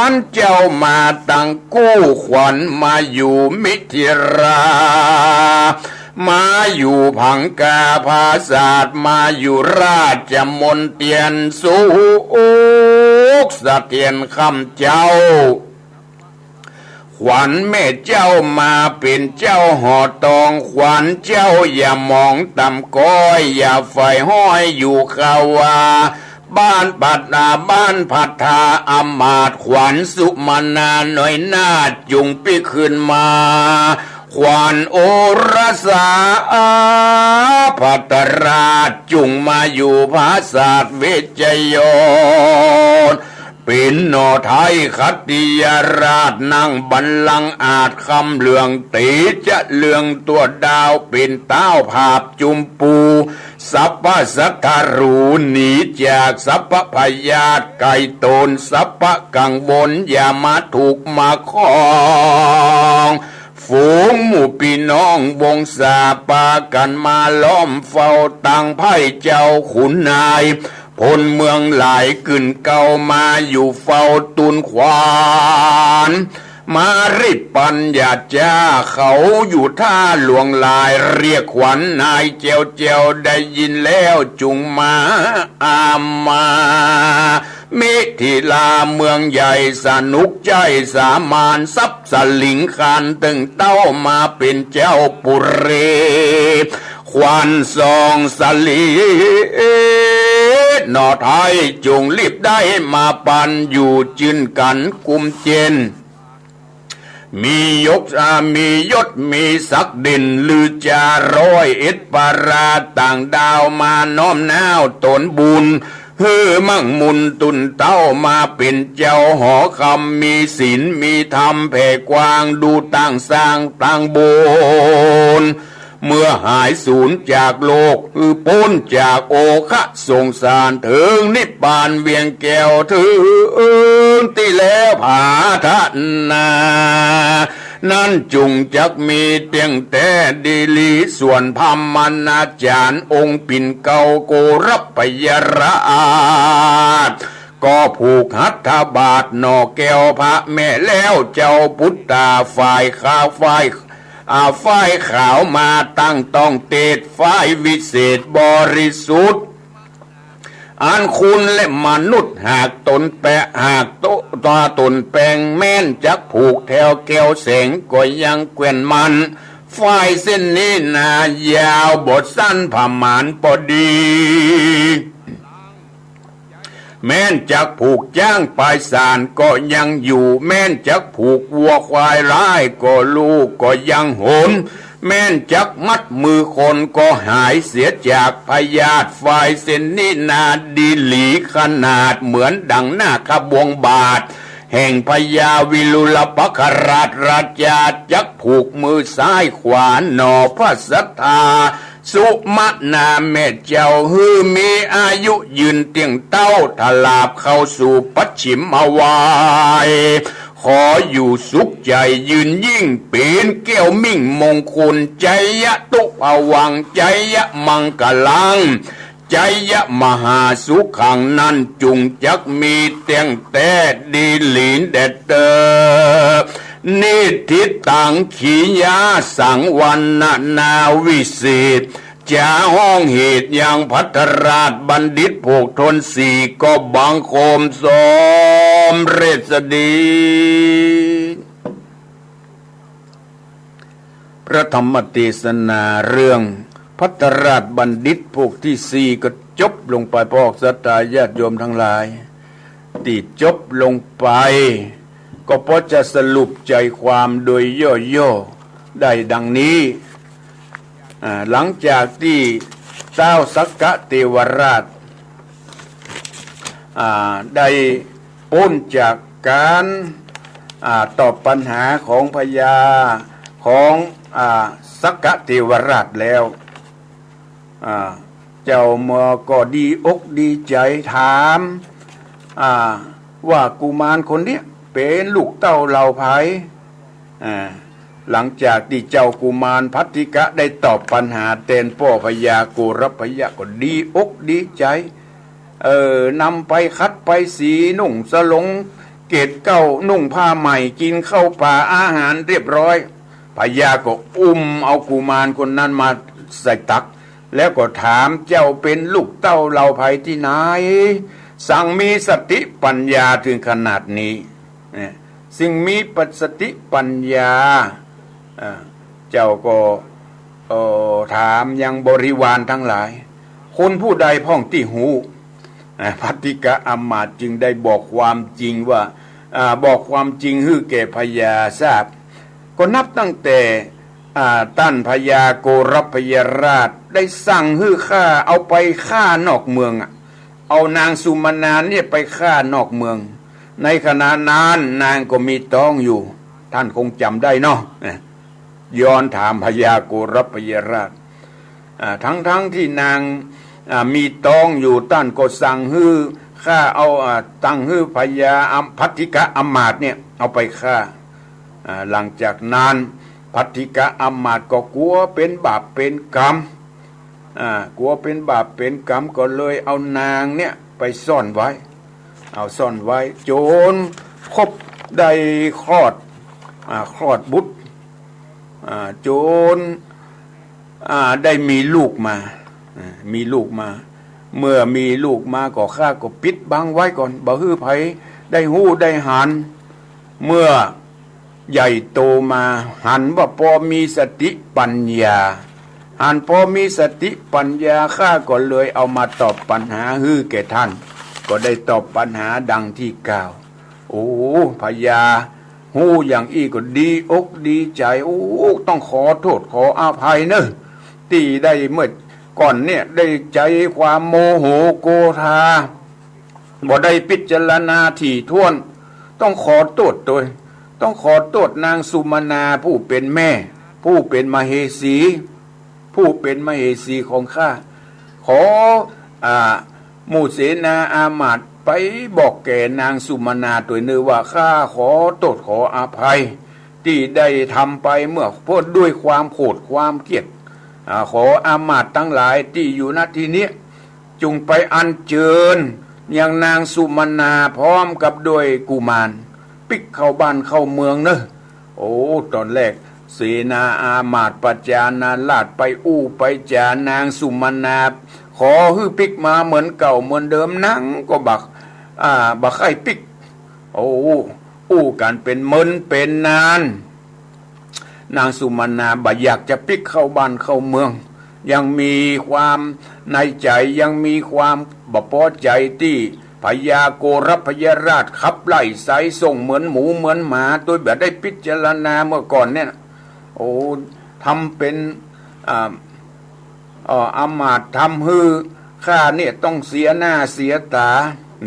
ญเจ้ามาตังกู้ ขวัญมาอยู่มิถิลา มาอยู่ผังคาผาสาท มาอยู่ราชมณเฑียร สุขเสถียรคำเจ้า ขวัญแม่เจ้ามาเป๋นเจ้าหอตอง ขวัญเจ้าอย่าหมองต่ำก้อย อย่าใฝ่ห้อยอยู่คาวา บ้านปัตตา บ้านพัทธา อำมาตย์ขวัญสุมนาน้อยนาถ จุ่งปิ๊กคืนมา ขวัญโอรสา พัทรราช จุ่งมาอยู่ผาสาทเวชยน เป๋นหน่อไท้ขัตติยราช นั่งบัลลังก์อาจคำเหลือง ตีจะเลืองตัวดาว เป๋นต๊าวผาบจุมปู สัพพะสัตว์หรูหนีจากสัพพะพยาธิ ไก่โตนสัพพะกังวล อย่ามาถูกมาข้อง ฝูงหมู่ปี้น้องวงศา ปากั๋นมาล้อมเฝ้าตังไพร่เจ้าขุนนาย พลเมืองหลาย กึ่นเกล้ามาอยู่เฝ้าตูนขวัญ มาริปัญญาจ้า เขาอยู่ท่าหลวงหลาย เรียกขวัญนายแจ้วแจ้ว ได้ยินแล้วจุ่งมา อามา มิถิลาเมืองใหญ่ สนุกใจ๊สามาน ทรัพย์สลิงคานตึงเต้า มาเป๋นเจ้าปุรี ขวัญสองสลี หน่อไท้จุ่งรีบได้มาปัน อยู่จื้นกั๋นกุมเจน มียศ อ่า มียศมีศักดิ์เด่น ลือจาร้อยเอ็ดปารา ต่างดาวมาน้อมน้าวตนบุญ หื้อมั่งมูลตูนเต้า มาเป๋นเจ้าหอคำ มีศีลมีธรรมแผ่กว้าง ดูต่างสร้างต่างบุญ เมื่อหายสูญจากโลก คือป๊นจากโอฆะสงสาร เถิงนิพพานเวียงแก้ว เถิงตี้แล้วผาทะนา นั้นจุ่งจักมีเตี้ยงแต๊ดีหลี ส่วนพราหมณาจ๋ารย์องค์ปิ่นเกล้าโกรพยาราช ก็ผูกหัตถบาทหน่อแก้วพระแม่แล้ว เจ้าปุตตาฝ่ายขาว ฝ่าย อ่า ฝ่ายขาวมาตั้งต้องเตศ ฝ่ายวิเศษบริสุทธิ์ อันคนและมนุษย์หากตนแปะ หากโต ตัวตนแปง แม้นจักผูกแถวแก้วแสง ก็ยังแคว่นมัน ฝ่ายเส้นนี้นายาวบ่สั้นประมาณปอดี แม้นจักผูกจ๊างปายสารก็ยังอยู่ แม้นจักผูกวัวควายร้ายก็ลูกก็ยังหน แม้นจักมัดมือคนก็หายเสียจากพยาธิ ฝ่ายเส้นนี้นาดีหลีขนาด เหมือนดังหน้าขบวงบาท แห่งพญาวิรุฬปคราชราชา จักผูกมือซ้ายขวาหน่อพระศรัทธา สุมนาแม่เจ้า หื้อมีอายุยืนเตี้ยงเต้า ถลาบเข้าสู่ปัจฉิมวัย ขออยู่สุขใจ๋ยืนยิ่ง เป๋นแก้วมิ่งมงคล ไจยะตุพวัง ไจยะมังคลัง ไจยะมหาสุขัง นั้นจุ่งจักมีเตี้ยงแต๊ดีหลีแด่เต๊อะ นิทธิตัง ขียาสัง วรรณนาวิเศษ จะฮ้องเหตุยังภัทรราชบัณฑิต ผูกทนสี่ ก็บังคมสมเร็จสดี พระธรรมเตสนาเรื่องภัทรราชบัณฑิตผูกตี้สี่ก็จบลงไป พวกศรัทธาญาติโยมตังหลาย ตี้จบลงไป ก็พอจะสรุปใจ๋ความโดยย่อๆ ได้ดังนี้ อ่า หลังจากตี้ต้าวสักกะเทวราช อ่า ได้ป๊นจากก๋าน อ่า ตอบปัญหาของพญา ของ อ่า สักกะเทวราชแล้ว อ่า เจ้าเมื่อก็ดีอกดีใจ๋ถาม อ่า ว่ากุมารคนเนี้ยเป๋นลูกเต้าเหล่าใผ อ่า หลังจากตี้เจ้ากุมารภัททิกะได้ตอบปัญหาแตนป้อพญาโกรพยะก็ดีอกดีใจ๋ เออ นำไปขัดไปสี นุ่งสลงเกศเก้า นุ่งผ้าใหม่ กิ๋นข้าวป๋าอาหารเรียบร้อย พญาก็อุ้มเอากุมารคนนั้นมาใส่ตัก แล้วก็ถาม เจ้าเป๋นลูกเต้าเหล่าใผตี้ไหน ซึ่งมีสติปัญญาเถิงขนาดนี้ เนี่ย ซึ่งมีสติปัญญา อ่า เจ้าก็ เอ่อ ถามยังบริวารตังหลาย คนผู้ใดพ่องตี้ฮู้ อ่า ภัททิกะอำมาตย์จึงได้บอกความจริงว่า อ่า บอกความจริงหื้อแก่พญาทราบ ก็นับตั้งแต่ อ่า ต้านพญาโกรพยราชได้สั่งหื้อข้าเอาไปฆ่านอกเมืองอะ เอานางสุมนาเนี่ยไปฆ่านอกเมือง ในขณะนั้นนางก็มีต๊องอยู่ ต้านคงจ๋ำได้เนาะ ย้อนถามพญาโกรพยราช อ่า ทั้งๆ ตี้นาง อ่า มีต๊องอยู่ ต้านก็สั่งหื้อข้าเอา อ่า สั่งหื้อพญาอำ ภัททิกะอำมาตย์เนี่ยเอาไปฆ่า อ่า หลังจากนั้นภัททิกะอำมาตย์ก็กั๋วเป๋นบาปเป๋นกรรม อ่า กั๋วเป๋นบาปเป๋นกรรมก็เลยเอานางเนี่ยไปซ่อนไว้ เอาซ่อนไว้จ๋นครบได้คลอด อ่า คลอดบุตร อ่า จ๋น อ่า ได้มีลูกมา อ่า มีลูกมา เมื่อมีลูกมาก็ข้าก็ปิดบังไว้ก่อน บ่หื้อใผได้ฮู้ได้หัน เมื่อใหญ่โตมาหันว่าปอมีสติปัญญา หันปอมีสติปัญญา ข้าก็เลยเอามาตอบปัญหาหื้อแก่ต้าน ก็ได้ตอบปัญหาดังตี้กล่าว โอ้ พญาฮู้อย่างอี้ก็ดีอกดีใจ๋ โอ้ ต้องขอโต้ษขออภัยเน่อ ตี้ได้เมื่อก่อนเนี่ยได้ใจ๊ความโมโหโกธา บ่ได้พิจารณาถี่ถ้วน ต้องขอโต้ษตวย ต้องขอโต้ษนางสุมนาผู้เป๋นแม่ ผู้เป๋นมเหสี ผู้เป๋นมเหสีของข้า ขอ อ่า หมู่เสนาอามาตย์ไปบอกแก่นางสุมนาตวยเน่อว่าข้าขอโต้ษขออภัย ตี้ได้ทำไปเมื่อ เพราะด้วยความโขดความเกลียด อ่า ขออามาตย์ตังหลายตี้อยู่ ณ ตี้เนี้ย จุ่งไปอัญเจิญยังนางสุมนาพร้อมกับด้วยกุมาร ปิ๊กเข้าบ้านเข้าเมืองเน่อ โอ้ ต๋อนแรกเสนาอามาตย์ประจานาราชไปอู้ไปจ๋านางสุมนา ขอหื้อปิ๊กมาเหมือนเก่าเหมือนเดิม นางก็บ่ อ่า บ่ใค่ปิ๊ก โอ้ อู้กั๋นเป๋นเมินเป๋นนาน นางสุมนาบ่อยากจะปิ๊กเข้าบ้านเข้าเมือง ยังมีความในใจ๋ ยังมีความบ่ปอใจ๋ตี้พญาโกรพยราชขับไล่ไสส่งเหมือนหมูเหมือนหมา โดยบ่ได้พิจารณาเมื่อก่อนเนี่ย โอ้ ทำเป๋น อ่า เอ่อ อามาตย์ทำหื้อข้าเนี่ยต้องเสียหน้าเสียต๋า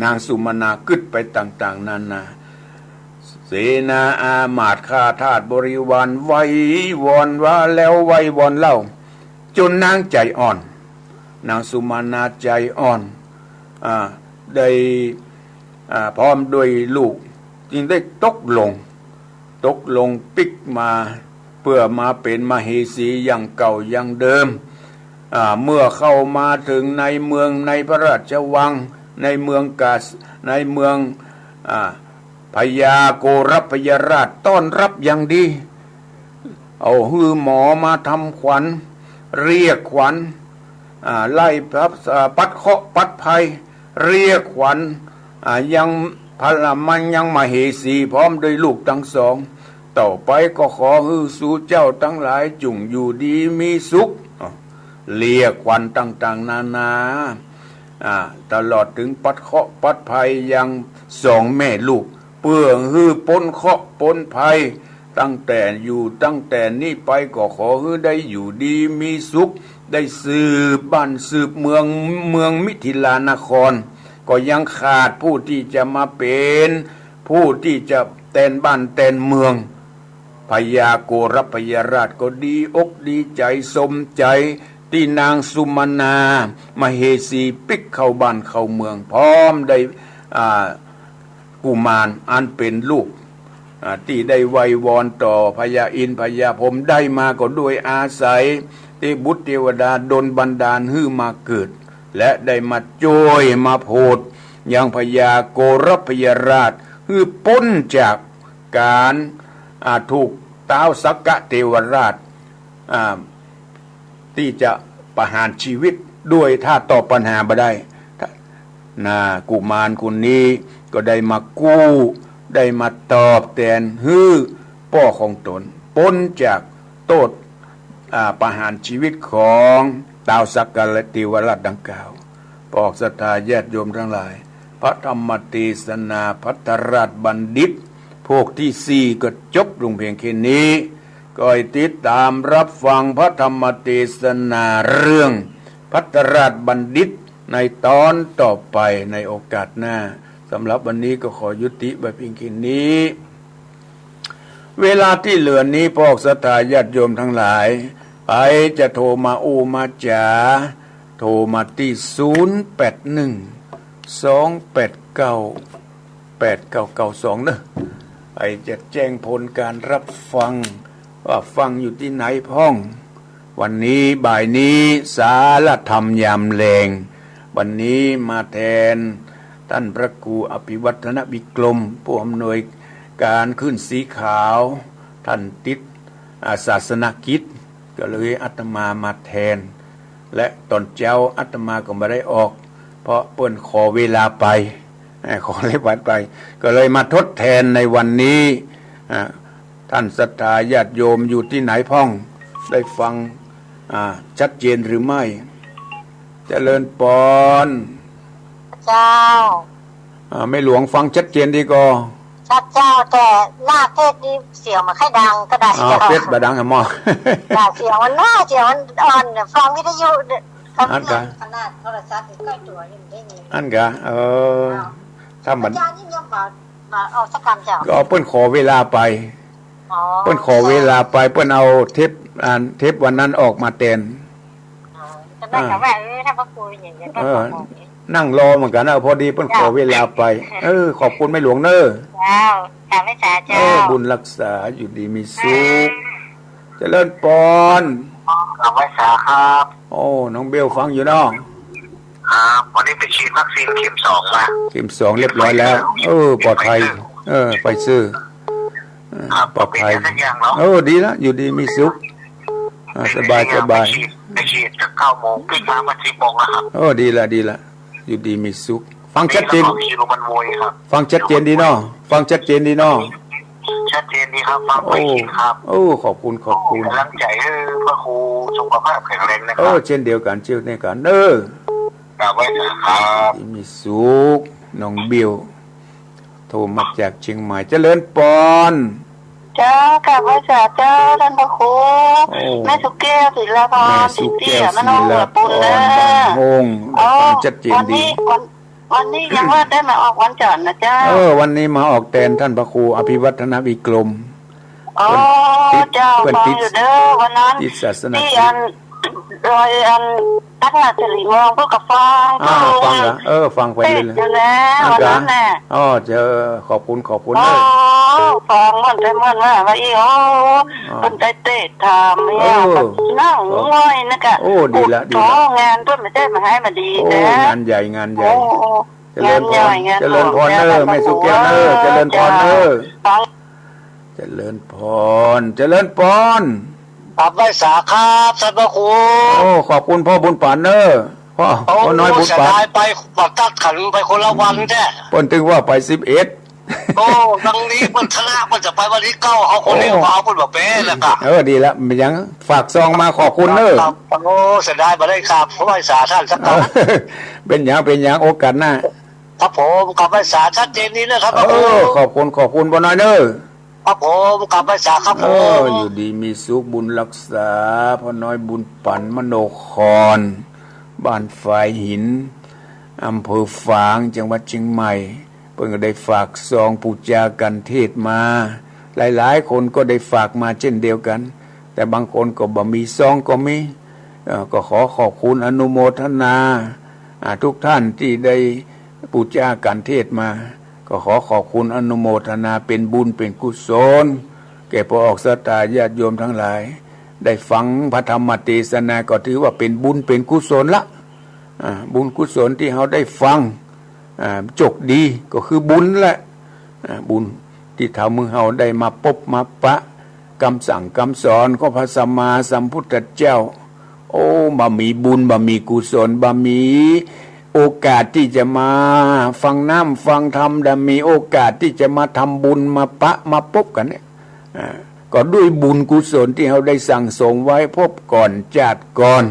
นางสุมนากึ๊ดไปต่างๆ นานา เสนาอามาตย์ข้าทาสบริวารไหว้วอนว่าแล้วไหว้วอนเล่า จ๋นนางใจ๋อ่อน นางสุมนาใจ๋อ่อน อ่า ได้ อ่า พร้อมด้วยลูก จึงได้ตกลง ตกลงปิ๊กมา เปื้อมาเป๋นมเหสีอย่างเก่าอย่างเดิม อ่า เมื่อเข้ามาเถิงในเมืองในพระราชวัง ในเมืองกาส- ในเมือง อ่า พญาโกรพยราชต้อนรับอย่างดี เอาหื้อหมอมาทำขวัญ เรียกขวัญ อ่า ไล่ปัด- อ่า ปัดเคราะห์ปัดภัย เรียกขวัญ อ่า ยังพระมันยังมเหสีพร้อมด้วยลูกตังสอง ต่อไปก็ขอหื้อสูเจ้าตังหลายจุ่งอยู่ดีมีสุข อ่า เรียกขวัญต่างๆ นานา อ่า ตลอดเถิงปัดเคราะห์ปัดภัยยังสองแม่ลูก เปื้อหื้อป๊นเคราะห์ป๊นภัย ตั้งแต่อยู่ตั้งแต่นี้ไปก็ขอหื้อได้อยู่ดีมีสุข ได้สืบบ้านสืบเมือง เมืองมิถิลานคร ก็ยังขาดผู้ตี้จะมาเป๋น ผู้ตี้จะแตนบ้านแตนเมือง พญาโกรพยราชก็ดีอกดีใจ๋สมใจ๋ ตี้นางสุมนามเหสีปิ๊กเข้าบ้านเข้าเมือง พร้อมได้ อ่า กุมารอันเป๋นลูก อ่า ตี้ได้ไหว้วอนต่อพญาอินทร์พญาพรหม ได้มาก็ด้วยอาศัยตี้บุตรเตวดาดลบันดาลหื้อมาเกิด และได้มาจ้วยมาโผดยังพญาโกรพยราช หื้อป๊นจากก๋าน อ่า ถูกต๊าวสักกะเตวราช อ่า ตี้จะประหารชีวิตด้วยถ้าตอบปัญหาบ่ได้ น่ะ กุมารคนนี้ก็ได้มากู้ ได้มาตอบแตนหื้อป้อของต๋น ป๊นจากโต้ษ อ่า ประหารชีวิตของต๊าวสักกะเตวราชดังกล่าว ปอกศรัทธาญาติโยมตังหลาย พระธรรมเตสนาภัททราชบัณฑิต พวกตี้สี่ก็จบลงเพียงแค่นี้ ก็ให้ติดต๋ามรับฟังพระธรรมเตสนาเรื่องภัททราชบัณฑิตในต๋อนต่อไปในโอกาสหน้า สำหรับวันนี้ก็ขอยุติไว้เพียงแค่นี้ เวลาตี้เหลือนี้ ปอกศรัทธาญาติโยมตังหลาย ใผจะโทรมาอู้มาจ๋า โทรมาตี้ ศูนย์แปดหนึ่ง สอง แปด เก้า แปด เก้า เก้า สอง เนาะ ใผจะแจ้งผลก๋านรับฟัง ว่าฟังอยู่ตี้ไหนพ่อง วันนี้บ่ายนี้สารธรรมยามแลง วันนี้มาแตนต้านพระครูอภิวัฒนวิกรม ผู้อำนวยก๋านขึ้นสีขาว ต้านติด อ่า ศาสนกิจ ก็เลยอาตมามาแตน และต๋อนเจ๊าอาตมาก็บ่ได้ออก เพราะเปิ้นขอเวลาไป อ่า ขอเวลาไป ก็เลยมาทดแตนในวันนี้ อ่า ต้านศรัทธาญาติโยมอยู่ตี้ไหนพ่อง ได้ฟัง อ่า ชัดเจนหรือไม่ เจริญปอน เจ้า อ่า แม่หลวงฟังชัดเจนดีก่อ ชัดเจ้า แต่หน้าเทศน์นี่เสียงมันค่อยดังก็ได้ อ่า เจ้า เทศน์บ่ดังอะหมอ จ้ะ เสียงมันน้อย เสียงมันอ่อน ฟังวิทยุเนี่ย อันกะ ขนาดโทรศัพท์อยู่ใกล้ตัวยังได้ยิน อันกะ เออ เจ้า ถ้ามัน อาจ๋ารย์ยิ่งยงบ่ บ่ออกสักกำเจ้า ก็เปิ้นขอเวลาไป อ๋อ เปิ้นขอเวลาไป เปิ้นเอาเทป อัน เทปวันนั้นออกมาแตน อ๋อ ก็ได้ อ่า กะว่า เออ ถ้าพระครูอย่างเงี้ยก็ เออ ขอบอกอย่างเงี้ย นั่งรอเหมือนกั๋นนะ พอดีเปิ้นขอเวลาไป เจ้า เออ ขอบคุณแม่หลวงเน้อ เจ้า กราบไหว้สาเจ้า เออ บุญรักษา อยู่ดีมีสุข เจ้า เจริญปอน กราบไหว้สาครับ โอ้ น้องเบลฟังอยู่เนาะ ครับ วันนี้ไปฉีดวัคซีนเข็มสองมา เข็มสองเรียบร้อยแล้ว เออ ปลอดภัย ไฟเซอร์ เออ ไฟเซอร์ เออ ครับ ปลอดภัย ไม่เป็นอะไรสักอย่างเนาะ เออ ดีละ อยู่ดีมีสุข อ่า สบาย เข็มสอง สบาย ไปฉีด ไปฉีดจากเก้าโมง ปิดมาวันสิบโมงแล้วครับ เออ ดีละ ดีละ อยู่ดีมีสุข ฟังชัดเจน นี่แล้วก็คิวมันโวยครับ ฟังชัดเจนดีเนาะ ฟังชัดเจนดีเนาะ ชัดเจนดีครับ ฟังไม่ผิดครับ โอ้ โอ้ ขอบคุณ ขอบคุณ กำลังใจให้พระครูสุขภาพแข็งแรงนะครับ โอ้ เช่นเดียวกั๋น เช่นเดียวกั๋น เออ กราบไหว้สาครับ มีสุข น้องเบล โทรมาจากเชียงใหม่ เจริญปอน เจ้า กราบไหว้สาเจ้า ต้านพระครู โอ้ แม่สุแก้ว ศิลาพร แม่สุแก้ว ศิลาพร บ้านโฮง ฟังชัดเจนดี วันนี้ วัน วันนี้ยังว่าได้มาออกวันจันทร์นะเจ้า เออ วันนี้มาออกแตนต้านพระครูอภิวัฒนวิกรม อ๋อ เปิ้นติด เจ้า เปิ้นติด ฟังอยู่เด้อ วันนั้น ติดศาสนกิจ ตี้อัน ดอยอัน ตักหน้าสิริมอง พวกกะฟัง อ่า ฟังละ เออ ฟังไปเรื่อยๆ เทศน์อยู่นะ อันกะ วันนั้นน่ะ อ๋อ เจ้า ขอบคุณ ขอบคุณ อ๋อ เออ ฟังม่วนไปม่วนมา ว่าอี้ อ๋อ อ๋อ เปิ้นได้เทศน์ถามเนี่ย เออ นั่งง่อยนะกะ โอ้ ดีละ ดีละ โอ้ งานเปิ้นไม่ใจ้มาหื้อมาดี โอ้ นะ งานใหญ่ งานใหญ่ โอ้ โอ้ เจริญพร งานใหญ่ งานหลวง เจริญพรเน้อ เจ้า แม่สุแก้วเน้อ เจ้า เจริญพรเน้อ เจ้า เจริญพร เจริญพร กราบไหว้สาครับ ต้านพระครู โอ้ ขอบคุณพ่อบุญปันเน้อ พ่อ โอ้ พ่อน้อยบุญปัน เสียดายไป บัดตัดขันไปคนละวันแท้ เปิ้นตึงว่าไปสิบเอ็ด โอ้ ดังนี้เปิ้นชนะ เปิ้นจะไปวันที่เก้า เอาคนนี้ โอ้ มาเอาเปิ้นมาเป๊ะแล้วกะ เออ ดีละ มันยังฝากซองมา ขอบคุณเน้อ ครับ โอ้ เสียดายบ่ได้กราบไหว้สาต้านสักครั้ง เออ เป๋นหยัง เป๋นหยัง โอกาสหน้า ครับผม กราบไหว้สาชัดเจนดีนะครับ เออ พระครู ขอบคุณ ขอบคุณพ่อน้อยเน้อ ครับผม กราบไหว้สาครับผม เออ อยู่ดีมีสุข บุญรักษา พ่อน้อยบุญปัน มโนคร บ้านฝายหิน อำเภอฝาง จังหวัดเชียงใหม่ เปิ้นก็ได้ฝากซองปู๋จากัณฑ์เทศน์มา หลายๆ คนก็ได้ฝากมาเช่นเดียวกั๋น แต่บางคนก็บ่มีซองก็มี เอ่อ ก็ขอขอบคุณอนุโมทนา อ่า ทุกท่านตี้ได้ปู๋จากั๋นเทศน์มา ก็ขอขอบคุณอนุโมทนาเป๋นบุญเป๋นกุศล แก่ปอออกศรัทธาญาติโยมตังหลาย ได้ฟังพระธรรมเตสนาก็ถือว่าเป๋นบุญเป๋นกุศลละ อ่า บุญกุศลตี้เฮาได้ฟัง อ่า โจคดีก็คือบุญแหละ อ่า บุญตี้ทำหื้อเฮาได้มาปบมาปะกำสั่งกำสอนของพระสัมมาสัมพุทธเจ้า โอ้ บ่มีบุญ บ่มีกุศล บ่มีโอกาสตี้จะมาฟังน้ำฟังธรรม บ่มีโอกาสตี้จะมาทำบุญ มาปะมาปบกั๋นเนี่ย อ่า ก็ด้วยบุญกุศลตี้เฮาได้สั่งสมไว้ภพก่อนจาติก่อน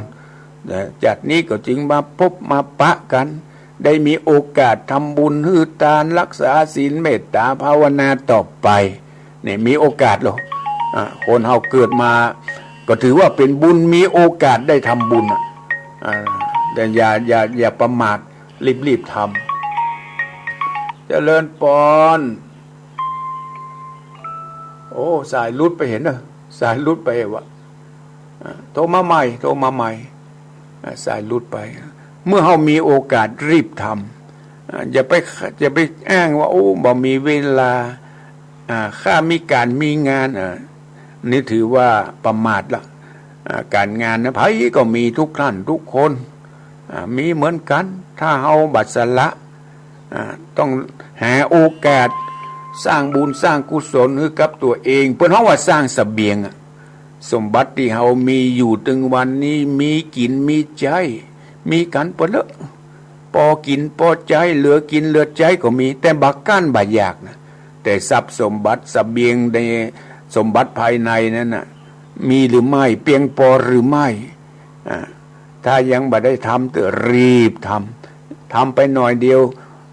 นะ จาตินี้ก็จึงมาปบมาปะกั๋น ได้มีโอกาสทำบุญ หื้อตาน รักษาศีล เมตตาภาวนาต่อไป เนี่ย มีโอกาสแล้ว อ่า คนเฮาเกิดมา ก็ถือว่าเป๋นบุญ มีโอกาสได้ทำบุญอ่ะ อ่า แต่อย่า อย่า อย่าประมาท รีบๆ ทำ เจริญปอน โอ้ สายหลุดไปเห็นเนอะ สายหลุดไปวะ อ่า โทรมาใหม่ โทรมาใหม่ อ่า สายหลุดไป เมื่อเฮามีโอกาสรีบทำ อ่า อย่าไป อย่าไปอ้างว่า โอ้ บ่มีเวลา อ่า ข้ามีก๋านมีงาน อ่า นี่ถือว่าประมาทละ อ่า ก๋านงานนะ ใผก็มีทุกท่านทุกคน อ่า มีเหมือนกั๋น ถ้าเฮาบ่สละ อ่า ต้องหาโอกาสสร้างบุญสร้างกุศลหื้อกับตั๋วเอง เปิ้นฮ้องว่าสร้างเสบียงอะ สมบัติตี้เฮามีอยู่ตึงวันนี้ มีกิ๋นมีใจ๊ มีกั๋นเปิ้นเลอะ ปอกิ๋นปอใจ๊ เหลือกิ๋นเหลือใจ๊ก็มี แต่บ่ก้านบ่อยากนะ แต่ทรัพย์สมบัติเสบียงในสมบัติภายในนั้นน่ะ มีหรือไม่ เปียงปอหรือไม่ อ่า ถ้ายังบ่ได้ทำ เตื้อรีบทำ ทำไปหน่อยเดียว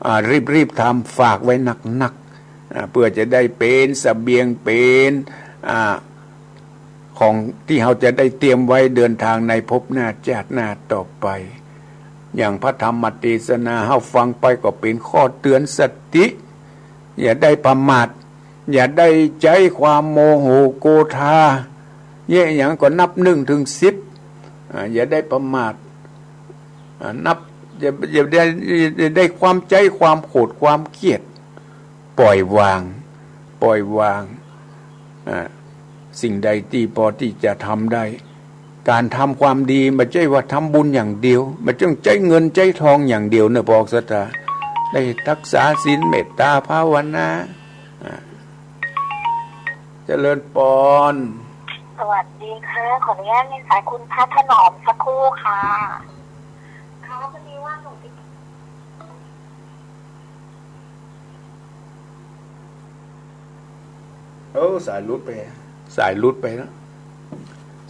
อ่า รีบๆ ทำ ฝากไว้นักๆ อ่า เปื้อจะได้เป๋นเสบียง เป๋น อ่า ของตี้เฮาจะได้เตรียมไว้เดินทางในภพหน้าจาติหน้าต่อไป อย่างพระธรรมเตสนาเฮาฟังไปก็เป๋นข้อเตือนสติ อย่าได้ประมาท อย่าได้ใจ๊ความโมโหโกธา เยียะหยังก็นับหนึ่งเถิงสิบ อ่า อย่าได้ประมาท อ่า นับ อย่า อย่าได้ อย่าได้ความใจ๊ความโขดความเกลียด ปล่อยวาง ปล่อยวาง อ่า สิ่งใดตี้ปอตี้จะทำได้ ก๋านทำความดีบ่ใจ้ว่าทำบุญอย่างเดียว บ่ต้องใจ๊เงินใจ๊ทองอย่างเดียวเนอะ ปอออกศรัทธา ได้รักษาศีล เมตตาภาวนา อ่า เจริญปอน สวัสดีค่ะ ขออนุญาตเรียนสายคุณพระถนอมสักครู่ค่ะ ค่ะ พอดีว่าหนูติด เออ สายหลุดไป สายหลุดไปแล้ว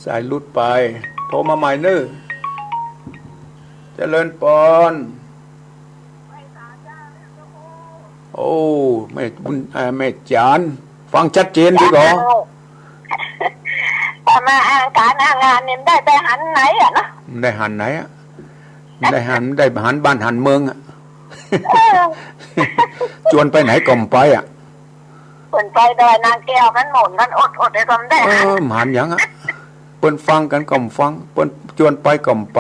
สายหลุดไป โทรมาใหม่เนอะ เจริญปอน โอ้ แม่บุญ อ่า แม่จ๋าน ฟังชัดเจนดีก่อ เจ้า มาอ่างการอ่างงานเนี่ยได้ไปหันไหนอะเนาะ ได้หันไหนอะ ได้หัน ได้หันบ้านหันเมืองอะ เออ จวนไปไหนก็บ่ไปอะ เปิ้นไปดอยนางแก้วกั๋นหมด กั๋นอดๆ เลยก็บ่ได้ เออ หัน หันหยังอะ เปิ้นฟังกั๋นก็บ่ฟัง เปิ้นจวนไปก็บ่ไป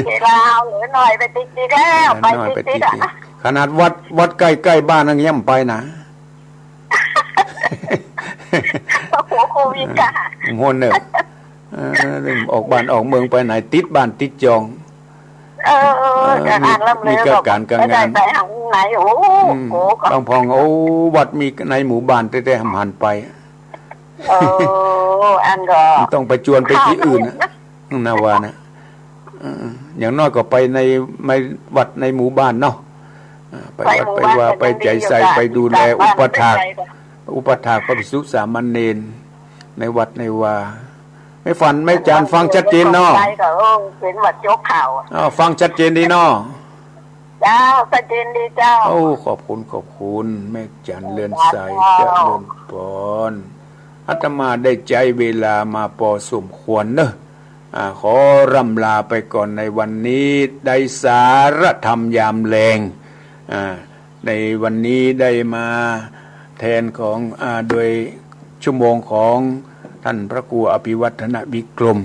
เวลาเหลือหน่อยไปติดๆ แล้ว เหลือหน่อยไปติดๆ ไปติดๆ อะ ขนาดวัด วัดใก้ๆ บ้านนั้นยังบ่ไปนะ โอ้โห โควิดอะ โหนเนอะ เออ ออกบ้านออกเมืองไปไหน ติดบ้านติดจ่อง เออ เออ ก๋านงานลำเลิก มีก๋านก๋านงาน ไปไหนไปหันไหน โอ้ อืม โอ้ ก็ บางพ่อง โอ้ วัดมีในหมู่บ้านแต๊ๆ บ่หันไป เออ อันก็ มันต้องไปจวนไปตี้อื่นนะ ค่ะ นาว่านะ เออ อย่างน้อยก็ไปใน ในวัดในหมู่บ้านเนาะ อ่า ไปวัดไปวา ไปหมู่บ้าน ไปใจ๋ใส่ ก็ยังดีอยู่ ไปดูแล อุปัฏฐาก อุปัฏฐากพระภิกษุสามเณร ในวัดในวา แม่ฝัน แม่จ๋าน ฟังชัดเจนเนาะ ไปก็ เออ เป๋นหวัดโจ๊กข่าวอะ อ้าว ฟังชัดเจนดีเนาะ เจ้า ชัดเจนดีเจ้า โอ้ ขอบคุณ ขอบคุณ แม่จ๋าน เรือนใส เจ้า เจริญปอน อาตมาได้ใจ๊เวลามาปอสมควรเนอะ อ่า ขอร่ำลาไปก่อนในวันนี้ ได้สาระธรรมยามแลง อ่า ในวันนี้ได้มาแทนของ อ่า โดยชั่วโมงของ ท่านพระครูอภิวัฒนวิกรม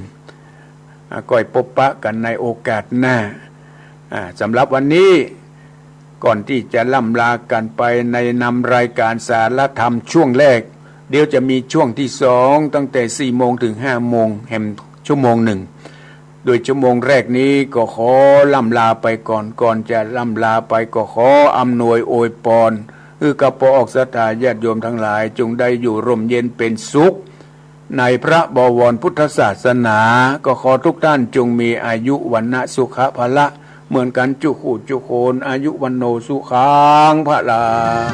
อ่า ก้อยปบปะกั๋นในโอกาสหน้า อ่า สำหรับวันนี้ ก่อนตี้จะล่ำลากั๋นไปในนำรายก๋านสารธรรมช่วงแรก เดี๋ยวจะมีช่วงตี้สอง ตั้งแต่สี่โมงเถิงห้าโมง แหมชั่วโมงนึ่ง โดยชั่วโมงแรกนี้ก็ขอล่ำลาไปก่อน ก่อนจะล่ำลาไปก็ขออำนวยอวยปอน หื้อกับป้อออกศรัทธาญาติโยมตังหลาย จงได้อยู่ร่มเย็นเป๋นสุข ในพระบวรพุทธศาสนา ก็ขอทุกท่านจงมีอายุวรรณะสุขะพละ เหมือนกั๋นจุคู่จุคน อายุวัณโณสุขังพลัง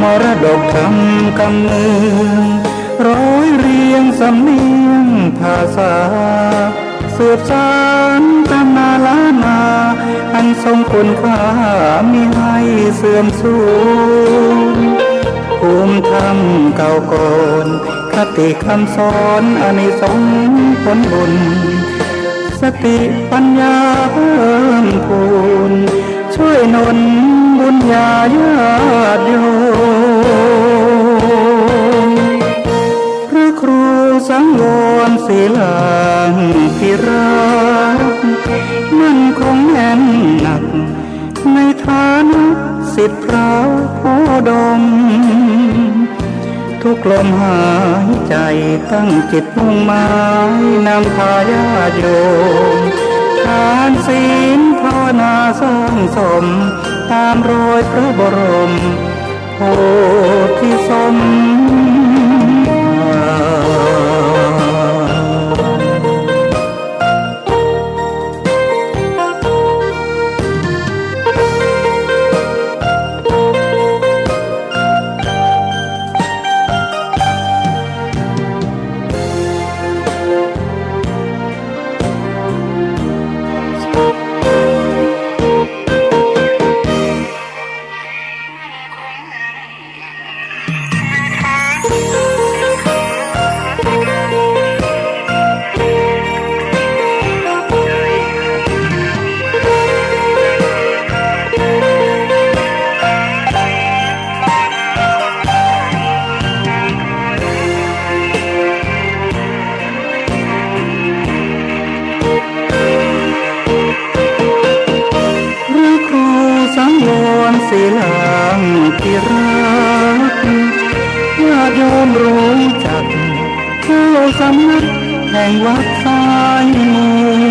มรดกธรรมกำเนือง ร้อยเรียงสำเนียงภาษา สืบสานตำนานล้านนา อันทรงคุณค่ามิให้เสื่อมสูญ ภูมิธรรมเก่าก่อน คติคำสอนอานิสงส์ผลบุญ สติปัญญาเพิ่มพูน ช่วยหนุนบุญญาญาติโยม พระครูสังวรศิลาภิรักษ์ มั่นคงแน่นหนัก ในฐานะศิษย์พระโพธิ์ดม ทุกลมหายใจ๋ตั้งจิตมุ่งหมาย นำพาญาติโยม ทานศีลภาวนาสร้างสม ต๋ามรอยพระบรมโพธิสมภาร พระครูสังวรศิลาภิรักษ์ ญาติโยมรู้จัก เจ้าสำนักแห่งวัดสายมูล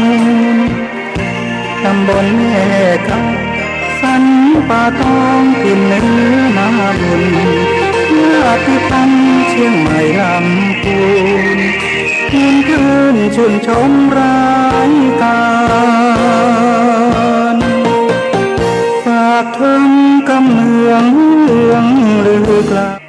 ตำบลแม่กำ สันป่าตอง ถิ่นเหนือนาบุญ ญาติพันธุ์เชียงใหม่ลำพูน ยืนขึ้นชื่นชมรายก๋าน ฝากธรรมกำเนืองเรื่องลือไกล